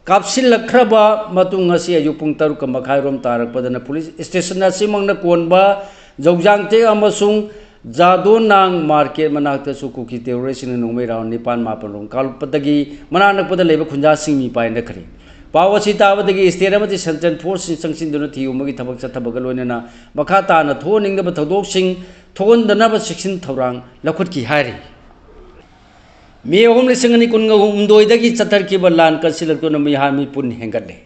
ꯀꯥꯞꯁꯤꯜꯂꯛꯈ꯭ꯔꯕ ꯃꯇꯨꯡ ꯉꯁꯤ ꯑꯌꯨꯛ ꯄꯨꯡ ꯇꯔꯨꯛꯀ ꯃꯈꯥꯏꯔꯣꯝ ꯇꯥꯔꯛꯄꯗꯅ police station ꯑꯁꯤꯃꯛꯅ ꯀꯣꯟꯕ ꯖꯧꯖꯥꯡꯇꯦꯛ ꯑꯃꯁꯨꯡ ꯖꯥꯗꯣꯅꯥꯡ market ꯃꯅꯥꯛꯇꯁꯨ ꯀꯨꯀꯤ terroristꯁꯤꯡꯅ ꯅꯣꯡꯃꯩ round ꯅꯤꯄꯥꯟ ꯃꯥꯄꯟ ꯔꯣꯝ ꯀꯥꯞꯂꯛꯄꯗꯒꯤ ꯃꯅꯥꯛ ꯅꯛꯄꯗ ꯂꯩꯕ ꯈꯨꯟꯖꯥꯁꯤꯡ ꯃꯤꯄꯥꯏꯅꯈ꯭ꯔꯦ꯫ ꯄꯥꯎ ꯑꯁꯤ ꯇꯥꯕꯗꯒꯤ state ꯑꯃꯗꯤ central forceꯁꯤꯡ ꯆꯪꯁꯤꯟꯗꯨꯅ ꯊꯤꯍꯨꯝꯕꯒꯤ ꯊꯕꯛ ꯆꯠꯊꯕꯒ ꯂꯣꯏꯅꯅ ꯃꯈꯥ ꯇꯥꯅ ꯊꯣꯛꯍꯟꯅꯤꯡꯗꯕ ꯊꯧꯗꯣꯛꯁꯤꯡ ꯊꯣꯛꯍꯟꯗꯅꯕ ꯆꯦꯛꯁꯤꯟ ꯊꯧꯔꯥꯡ ꯂꯧꯈꯠꯈꯤ ꯍꯥꯏꯔꯤ꯫ ꯃꯦ ꯑꯍꯨꯝ ꯂꯤꯁꯤꯡ ꯑꯅꯤ ꯀꯨꯟꯒ ꯍꯨꯝꯗꯣꯏꯗꯒꯤ ꯆꯠꯊꯔꯛꯈꯤꯕ ꯂꯥꯟ ꯀꯟꯁꯤꯜꯂꯛꯇꯨꯅ ꯃꯤꯍꯥꯠ ꯃꯤꯄꯨꯟ ꯍꯦꯟꯒꯠꯂꯦ꯫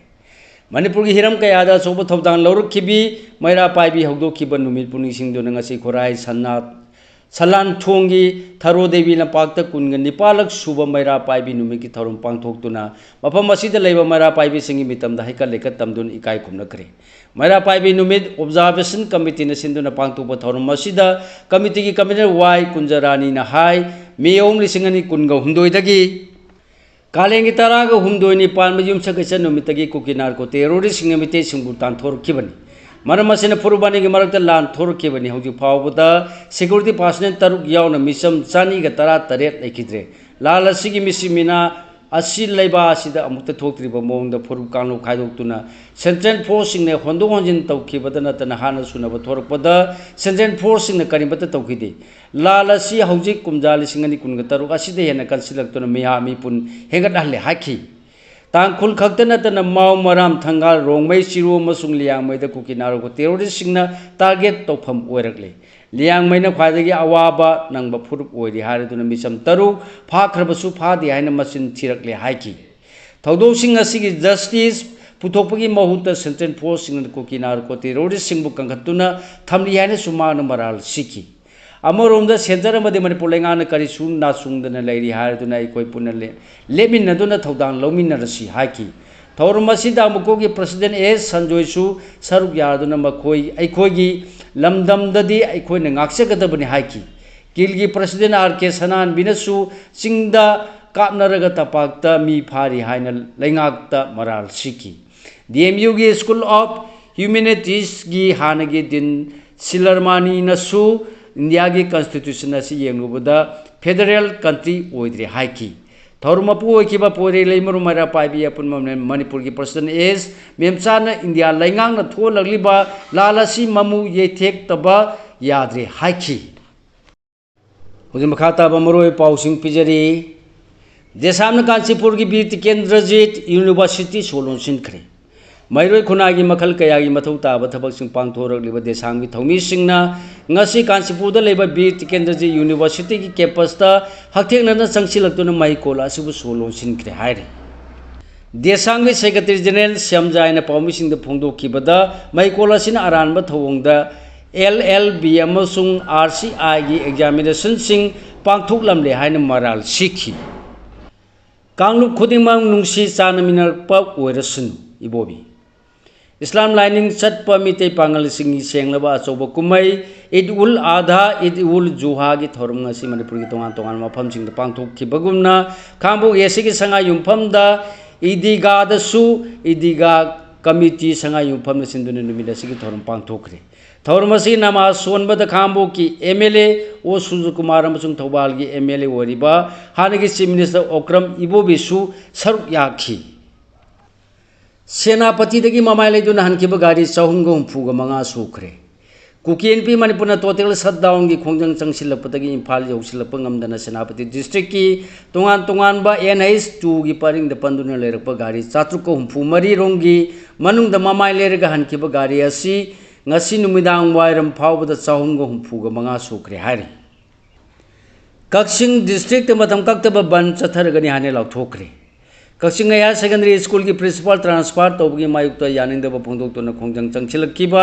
ꯃꯅꯤꯄꯨꯔꯒꯤ ꯍꯤꯔꯝ ꯀꯌꯥꯗ ꯑꯆꯧꯕ ꯊꯧꯗꯥꯡ ꯂꯧꯔꯛꯈꯤꯕꯤ ꯃꯩꯔꯥ ꯄꯥꯏꯕꯤ ꯍꯧꯗꯣꯛꯈꯤꯕ ꯅꯨꯃꯤꯠꯄꯨ ꯅꯤꯡꯁꯤꯡꯗꯨꯅ ꯉꯁꯤ ꯈꯨꯔꯥꯏ ꯁꯅꯥ ꯁꯂꯥꯟꯊꯣꯡꯒꯤ ꯊꯔꯣ ꯗꯦꯕꯤ ꯂꯝꯄꯥꯛꯇ ꯀꯨꯟꯒ ꯅꯤꯄꯥꯜꯂꯛ ꯁꯨꯕ ꯃꯩꯔꯥ ꯄꯥꯏꯕꯤ ꯅꯨꯃꯤꯠꯀꯤ ꯊꯧꯔꯝ ꯄꯥꯡꯊꯣꯛꯇꯨꯅ ꯃꯐꯝ ꯑꯁꯤꯗ ꯂꯩꯕ ꯃꯩꯔꯥ ꯄꯥꯏꯕꯤꯁꯤꯡꯒꯤ ꯃꯤꯇꯝꯗ ꯍꯩꯀꯠ ꯂꯩꯀꯠ ꯇꯝꯗꯨꯅ ꯏꯀꯥꯏ ꯈꯨꯝꯅꯈ꯭ꯔꯦ꯫ ꯃꯩꯔꯥ ꯄꯥꯏꯕꯤ ꯅꯨꯃꯤꯠ observation committeeꯅ ꯁꯤꯟꯗꯨꯅ ꯄꯥꯡꯊꯣꯛꯄ ꯊꯧꯔꯝ ꯑꯁꯤꯗ committeeꯒꯤ convener ꯋꯥꯏ ꯀꯨꯟꯖꯔꯥꯅꯤꯅ ꯍꯥꯏ, ꯃꯦ ꯑꯍꯨꯝ ꯂꯤꯁꯤꯡ ꯑꯅꯤ ꯀꯨꯟꯒ ꯍꯨꯝꯗꯣꯏꯗꯒꯤ ꯀꯥꯂꯦꯟꯒꯤ ꯇꯔꯥꯒ ꯍꯨꯝꯗꯣꯏꯅꯤ ꯄꯥꯟꯕ ꯌꯨꯝꯁꯀꯩꯆ ꯅꯨꯃꯤꯠꯇꯒꯤ ꯀꯨꯀꯤ narco terroristꯁꯤꯡꯅ ꯃꯤꯇꯩꯁꯤꯡꯕꯨ ꯇꯥꯟꯊꯣꯔꯛꯈꯤꯕꯅꯤ꯫ ꯃꯔꯝ ꯑꯁꯤꯅ ꯐꯨꯔꯨꯞ ꯑꯅꯤꯒꯤ ꯃꯔꯛꯇ ꯂꯥꯟ ꯊꯣꯔꯛꯈꯤꯕꯅꯤ꯫ ꯍꯧꯖꯤꯛ ꯐꯥꯎꯕꯗ security personnel ꯇꯔꯨꯛ ꯌꯥꯎꯅ ꯃꯤꯆꯝ ꯆꯅꯤꯒ ꯇꯔꯥ ꯇꯔꯦꯠ ꯂꯩꯈꯤꯗ꯭ꯔꯦ꯫ ꯂꯥꯟ ꯑꯁꯤꯒꯤ ꯃꯤꯁꯤ ꯃꯤꯅꯥ ꯑꯁꯤ ꯂꯩꯕꯥꯛ ꯑꯁꯤꯗ ꯑꯃꯨꯛꯇ ꯊꯣꯛꯇ꯭ꯔꯤꯕ ꯃꯑꯣꯡꯗ ꯐꯨꯔꯨꯞ ꯀꯥꯡꯂꯨꯞ ꯈꯥꯏꯗꯣꯛꯇꯨꯅ central forceꯁꯤꯡꯅ ꯍꯣꯟꯗꯣꯛ ꯍꯣꯟꯖꯤꯟ ꯇꯧꯈꯤꯕꯗ ꯅꯠꯇꯅ ꯍꯥꯟꯅ ꯁꯨꯅꯕ ꯊꯣꯔꯛꯄꯗ central forceꯁꯤꯡꯅ ꯀꯔꯤꯃꯠꯇ ꯇꯧꯈꯤꯗꯦ꯫ ꯂꯥꯟ ꯑꯁꯤ ꯍꯧꯖꯤꯛ ꯀꯨꯝꯖꯥ ꯂꯤꯁꯤꯡ ꯑꯅꯤ ꯀꯨꯟꯒ ꯇꯔꯨꯛ ꯑꯁꯤꯗ ꯍꯦꯟꯅ ꯀꯟꯁꯤꯜꯂꯛꯇꯨꯅ ꯃꯤꯍꯥꯠ ꯃꯤꯄꯨꯟ ꯍꯦꯟꯒꯠꯍꯜꯂꯦ ꯍꯥꯏꯈꯤ꯫ ꯇꯥꯡꯈꯨꯜ ꯈꯛꯇ ꯅꯠꯇꯅ ꯃꯥꯎ, ꯃꯔꯥꯝ, ꯊꯪꯒꯥꯜ, ꯔꯣꯡꯃꯩ, ꯆꯤꯔꯨ ꯑꯃꯁꯨꯡ ꯂꯤꯌꯥꯡꯃꯩꯗ ꯀꯨꯀꯤ narco terroristꯁꯤꯡꯅ target ꯇꯧꯐꯝ ꯑꯣꯏꯔꯛꯂꯦ꯫ ꯂꯤꯌꯥꯡꯃꯩꯅ ꯈ꯭ꯋꯥꯏꯗꯒꯤ ꯑꯋꯥꯕ ꯅꯪꯕ ꯐꯨꯔꯨꯞ ꯑꯣꯏꯔꯤ ꯍꯥꯏꯔꯗꯨꯅ ꯃꯤꯆꯝ ꯇꯔꯨꯛ ꯐꯥꯈ꯭ꯔꯕꯁꯨ ꯐꯥꯗꯦ ꯍꯥꯏꯅ ꯃꯆꯤꯟ ꯊꯤꯔꯛꯂꯦ ꯍꯥꯏꯈꯤ꯫ ꯊꯧꯗꯣꯛꯁꯤꯡ ꯑꯁꯤꯒꯤ ꯖꯁꯇꯤꯁ ꯄꯨꯊꯣꯛꯄꯒꯤ ꯃꯍꯨꯠꯇ ꯁꯦꯟꯇ꯭ꯔꯦꯜ ꯐꯣꯔꯁꯁꯤꯡꯅ ꯀꯨꯀꯤ ꯅꯥꯔꯀꯣ ꯇꯦꯔꯣꯔꯤꯁꯁꯤꯡꯕꯨ ꯀꯟꯈꯠꯇꯨꯅ ꯊꯝꯂꯤ ꯍꯥꯏꯅꯁꯨ ꯃꯍꯥꯛꯅ ꯃꯔꯥꯜ ꯁꯤꯈꯤ꯫ ꯑꯃꯔꯣꯝꯗ ꯁꯦꯟꯇꯔ ꯑꯃꯗꯤ ꯃꯅꯤꯄꯨꯔ ꯂꯩꯉꯥꯛꯅ ꯀꯔꯤꯁꯨ ꯅꯥꯆꯨꯡꯗꯅ ꯂꯩꯔꯤ ꯍꯥꯏꯗꯨꯅ ꯑꯩꯈꯣꯏ ꯄꯨꯟꯅ ꯂꯦ-, ꯂꯦꯞꯃꯤꯟꯅꯗꯨꯅ ꯊꯧꯗꯥꯡ ꯂꯧꯃꯤꯟꯅꯔꯁꯤ ꯍꯥꯏꯈꯤ꯫ ꯊꯧꯔꯝ ꯑꯁꯤꯗ ꯑꯃꯨꯀꯣꯒꯤ ꯄ꯭ꯔꯁꯤꯗꯦꯟ ꯑꯦꯁ ꯁꯟꯖꯣꯏꯁꯨ ꯁꯔꯨꯛ ꯌꯥꯗꯨꯅ ꯃꯈꯣꯏ, ꯑꯩꯈꯣꯏꯒꯤ ꯂꯝꯗꯝꯗꯗꯤ ꯑꯩꯈꯣꯏꯅ ꯉꯥꯛꯆꯒꯗꯕꯅꯤ ꯍꯥꯏꯈꯤ꯫ ꯀꯤꯜꯒꯤ ꯄ꯭ꯔꯁꯤꯗꯦꯟ ꯑꯥꯔ ꯀꯦ ꯁꯅꯥꯍꯟꯕꯤꯅꯁꯨ ꯆꯤꯡꯗ ꯀꯥꯞꯅꯔꯒ ꯇꯝꯄꯥꯛꯇ ꯃꯤ ꯐꯥꯔꯤ ꯍꯥꯏꯅ ꯂꯩꯉꯥꯛꯇ ꯃꯔꯥꯜ ꯁꯤꯈꯤ꯫ ꯗꯤ ꯑꯦꯝ ꯌꯨꯒꯤ ꯁ꯭ꯀꯨꯜ ꯑꯣꯐ ꯍ꯭ꯌꯨꯃꯦꯅꯤꯇꯤꯁꯀꯤ ꯍꯥꯟꯅꯒꯤ ꯗꯤꯟ ꯁꯤꯂꯔꯃꯥꯅꯤꯅꯁꯨ ꯏꯟꯗꯤꯌꯥꯒꯤ ꯀꯟꯁꯇꯤꯇ꯭ꯌꯨꯁꯟ ꯑꯁꯤ ꯌꯦꯡꯂꯨꯕꯗ ꯐꯦꯗꯔꯦꯜ ꯀꯟꯇ꯭ꯔꯤ ꯑꯣꯏꯗ꯭ꯔꯦ ꯍꯥꯏꯈꯤ꯫ ꯊꯧꯔꯝ ꯃꯄꯨ ꯑꯣꯏꯈꯤꯕ ꯄꯣꯏꯔꯩ ꯂꯩꯃꯔꯨ ꯃꯩꯔꯥ ꯄꯥꯏꯕꯤ ꯑꯄꯨꯟꯕ ꯃꯅꯤꯄꯨꯔꯒꯤ ꯄ꯭ꯔꯁꯤꯗꯦꯟ ꯑꯦꯁ ꯃꯦꯝꯆꯥꯅ ꯏꯟꯗꯤꯌꯥ ꯂꯩꯉꯥꯛꯅ ꯊꯣꯛꯍꯜꯂꯛꯂꯤꯕ ꯂꯥꯜ ꯑꯁꯤ ꯃꯃꯨ ꯌꯩꯊꯦꯛꯇꯕ ꯌꯥꯗ꯭ꯔꯦ ꯍꯥꯏꯈꯤ꯫ ꯍꯧꯖꯤꯛ ꯃꯈꯥ ꯇꯥꯕ ꯃꯔꯨꯑꯣꯏꯕ ꯄꯥꯎꯁꯤꯡ ꯄꯤꯖꯔꯤ꯫ ꯗꯦꯁꯥꯝꯅ ꯀꯥꯟꯆꯤꯄꯨꯔꯒꯤ ꯕꯤꯔ ꯇꯤꯀꯦꯟꯗ꯭ꯔꯖꯤꯠ ꯌꯨꯅꯤꯚꯔꯁꯤꯇꯤ ꯁꯣ ꯂꯣꯟꯁꯤꯟꯈ꯭ꯔꯦ꯫ ꯃꯩꯔꯣꯏ ꯈꯨꯟꯅꯥꯏꯒꯤ ꯃꯈꯜ ꯀꯌꯥꯒꯤ ꯃꯊꯧ ꯇꯥꯕ ꯊꯕꯛꯁꯤꯡ ꯄꯥꯡꯊꯣꯔꯛꯂꯤꯕ ꯗꯦꯁꯥꯝꯒꯤ ꯊꯧꯃꯤꯁꯤꯡꯅ ꯉꯁꯤ ꯀꯥꯟꯆꯤꯄꯨꯔꯗ ꯂꯩꯕ ꯕꯤꯔ ꯇꯤꯀꯦꯟꯗ꯭ꯔꯖꯤꯠ ꯌꯨꯅꯤꯚꯔꯁꯤꯇꯤꯒꯤ ꯀꯦꯝꯄꯁꯇ ꯍꯛꯊꯦꯡꯅꯅ ꯆꯪꯁꯤꯜꯂꯛꯇꯨꯅ ꯃꯍꯩꯀꯣꯜ ꯑꯁꯤꯕꯨ ꯁꯣ ꯂꯣꯟꯁꯤꯟꯈ꯭ꯔꯦ ꯍꯥꯏꯔꯤ꯫ ꯗꯦꯁꯥꯝꯒꯤ ꯁꯦꯀ꯭ꯔꯦꯇꯔꯤ ꯖꯦꯅꯔꯦꯜ ꯁ꯭ꯌꯥꯝꯖꯥꯏꯅ ꯄꯥꯎꯃꯤꯁꯤꯡꯗ ꯐꯣꯡꯗꯣꯛꯈꯤꯕꯗ, ꯃꯍꯩꯀꯣꯜ ꯑꯁꯤꯅ ꯑꯔꯥꯟꯕ ꯊꯧꯑꯣꯡꯗ ꯑꯦꯜ ꯑꯦꯜ ꯕꯤ ꯑꯃꯁꯨꯡ ꯑꯥꯔ ꯁꯤ ꯑꯥꯏꯒꯤ ꯑꯦꯛꯖꯥꯃꯤꯅꯦꯁꯟꯁꯤꯡ ꯄꯥꯡꯊꯣꯛꯂꯝꯂꯦ ꯍꯥꯏꯅ ꯃꯔꯥꯜ ꯁꯤꯈꯤ꯫ ꯀꯥꯡꯂꯨꯞ ꯈꯨꯗꯤꯡꯃꯛ ꯅꯨꯡꯁꯤ ꯆꯥꯟꯅꯃꯤꯟꯅꯔꯛꯄ ꯑꯣꯏꯔꯁꯅꯨ꯫ ꯏꯕꯣꯕꯤ꯫ ꯏꯁꯂꯥꯝ ꯂꯥꯏꯅꯤꯡ ꯆꯠꯄ ꯃꯤꯇꯩ ꯄꯥꯉꯜꯁꯤꯡꯒꯤ ꯁꯦꯡꯂꯕ ꯑꯆꯧꯕ ꯀꯨꯝꯍꯩ ꯏꯗ ꯎꯜ ꯑꯥꯙꯥ, ꯏꯗ ꯎꯜ ꯖꯨꯍꯥꯒꯤ ꯊꯧꯔꯝ ꯉꯁꯤ ꯃꯅꯤꯄꯨꯔꯒꯤ ꯇꯣꯉꯥꯟ ꯇꯣꯉꯥꯟꯕ ꯃꯐꯝꯁꯤꯡꯗ ꯄꯥꯡꯊꯣꯛꯈꯤꯕꯒꯨꯝꯅ, ꯈꯥꯡꯕꯣꯛ ꯑꯦ ꯁꯤꯒꯤ ꯁꯉꯥꯏ ꯌꯨꯝꯐꯝꯗ ꯏꯗꯤꯒꯥꯗꯁꯨ ꯏꯗꯤꯒꯥ ꯀꯃꯤꯇꯤ ꯁꯉꯥꯏ ꯌꯨꯝꯐꯝꯅ ꯁꯤꯟꯗꯨꯅ ꯅꯨꯃꯤꯠ ꯑꯁꯤꯒꯤ ꯊꯧꯔꯝ ꯄꯥꯡꯊꯣꯛꯈ꯭ꯔꯦ꯫ ꯊꯧꯔꯝ ꯑꯁꯤ ꯅꯃꯥꯖ ꯁꯣꯟꯕꯗ ꯈꯥꯡꯕꯣꯛꯀꯤ ꯑꯦꯝ ꯑꯦꯜ ꯑꯦ ꯑꯣ ꯁꯨꯔꯖꯀꯨꯃꯥꯔ ꯑꯃꯁꯨꯡ ꯊꯧꯕꯥꯜꯒꯤ ꯑꯦꯝ ꯑꯦꯜ ꯑꯦ ꯑꯣꯏꯔꯤꯕ ꯍꯥꯟꯅꯒꯤ ꯆꯤꯐ ꯃꯤꯅꯤꯁꯇꯔ ꯑꯣꯀ꯭ꯔꯝ ꯏꯕꯣꯕꯤꯁꯨ ꯁꯔꯨꯛ ꯌꯥꯈꯤ꯫ ꯁꯦꯅꯥꯄꯇꯤꯗꯒꯤ ꯃꯃꯥꯏ ꯂꯩꯗꯨꯅ ꯍꯟꯈꯤꯕ ꯒꯥꯔꯤ ꯆꯍꯨꯝꯒ ꯍꯨꯝꯐꯨꯒ ꯃꯉꯥ ꯁꯨꯈ꯭ꯔꯦ꯫ ꯀꯨꯀꯤ ꯑꯦꯟ ꯄꯤ ꯃꯅꯤꯄꯨꯔꯅ ꯇꯣꯇꯦꯜ ꯁꯠꯗꯥꯎꯟꯒꯤ ꯈꯣꯡꯖꯪ ꯆꯪꯁꯤꯜꯂꯛꯄꯗꯒꯤ ꯏꯝꯐꯥꯜ ꯌꯧꯁꯤꯜꯂꯛꯄ ꯉꯝꯗꯅ ꯁꯦꯅꯥꯄꯇꯤ ꯗꯤꯁꯇ꯭ꯔꯤꯛꯀꯤ ꯇꯣꯉꯥꯟ ꯇꯣꯉꯥꯟꯕ ꯑꯦꯟ ꯑꯩꯆ ꯇꯨꯒꯤ ꯄꯔꯤꯡꯗ ꯄꯟꯗꯨꯅ ꯂꯩꯔꯛꯄ ꯒꯥꯔꯤ ꯆꯥꯇ꯭ꯔꯨꯛꯀ ꯍꯨꯝꯐꯨ ꯃꯔꯤ ꯔꯣꯝꯒꯤ ꯃꯅꯨꯡꯗ ꯃꯃꯥꯏ ꯂꯩꯔꯒ ꯍꯟꯈꯤꯕ ꯒꯥꯔꯤ ꯑꯁꯤ ꯉꯁꯤ ꯅꯨꯃꯤꯗꯥꯡ ꯋꯥꯏꯔꯝ ꯐꯥꯎꯕꯗ ꯆꯍꯨꯝꯒ ꯍꯨꯝꯐꯨꯒ ꯃꯉꯥ ꯁꯨꯈ꯭ꯔꯦ ꯍꯥꯏꯔꯤ꯫ ꯀꯛꯆꯤꯡ ꯗꯤꯁꯇ꯭ꯔꯤꯛꯇ ꯃꯇꯝ ꯀꯛꯇꯕ ꯕꯟ ꯆꯠꯊꯔꯒꯅꯤ ꯍꯥꯏꯅ ꯂꯥꯎꯊꯣꯛꯈ꯭ꯔꯦ꯫ ꯀꯛꯆꯤꯡ Higher Secondary Schoolꯒꯤ principal transfer ꯇꯧꯕꯒꯤ ꯃꯥꯌꯣꯛꯇ ꯌꯥꯅꯤꯡꯗꯕ ꯐꯣꯡꯗꯣꯛꯇꯨꯅ ꯈꯣꯡꯖꯪ ꯆꯪꯁꯤꯜꯂꯛꯈꯤꯕ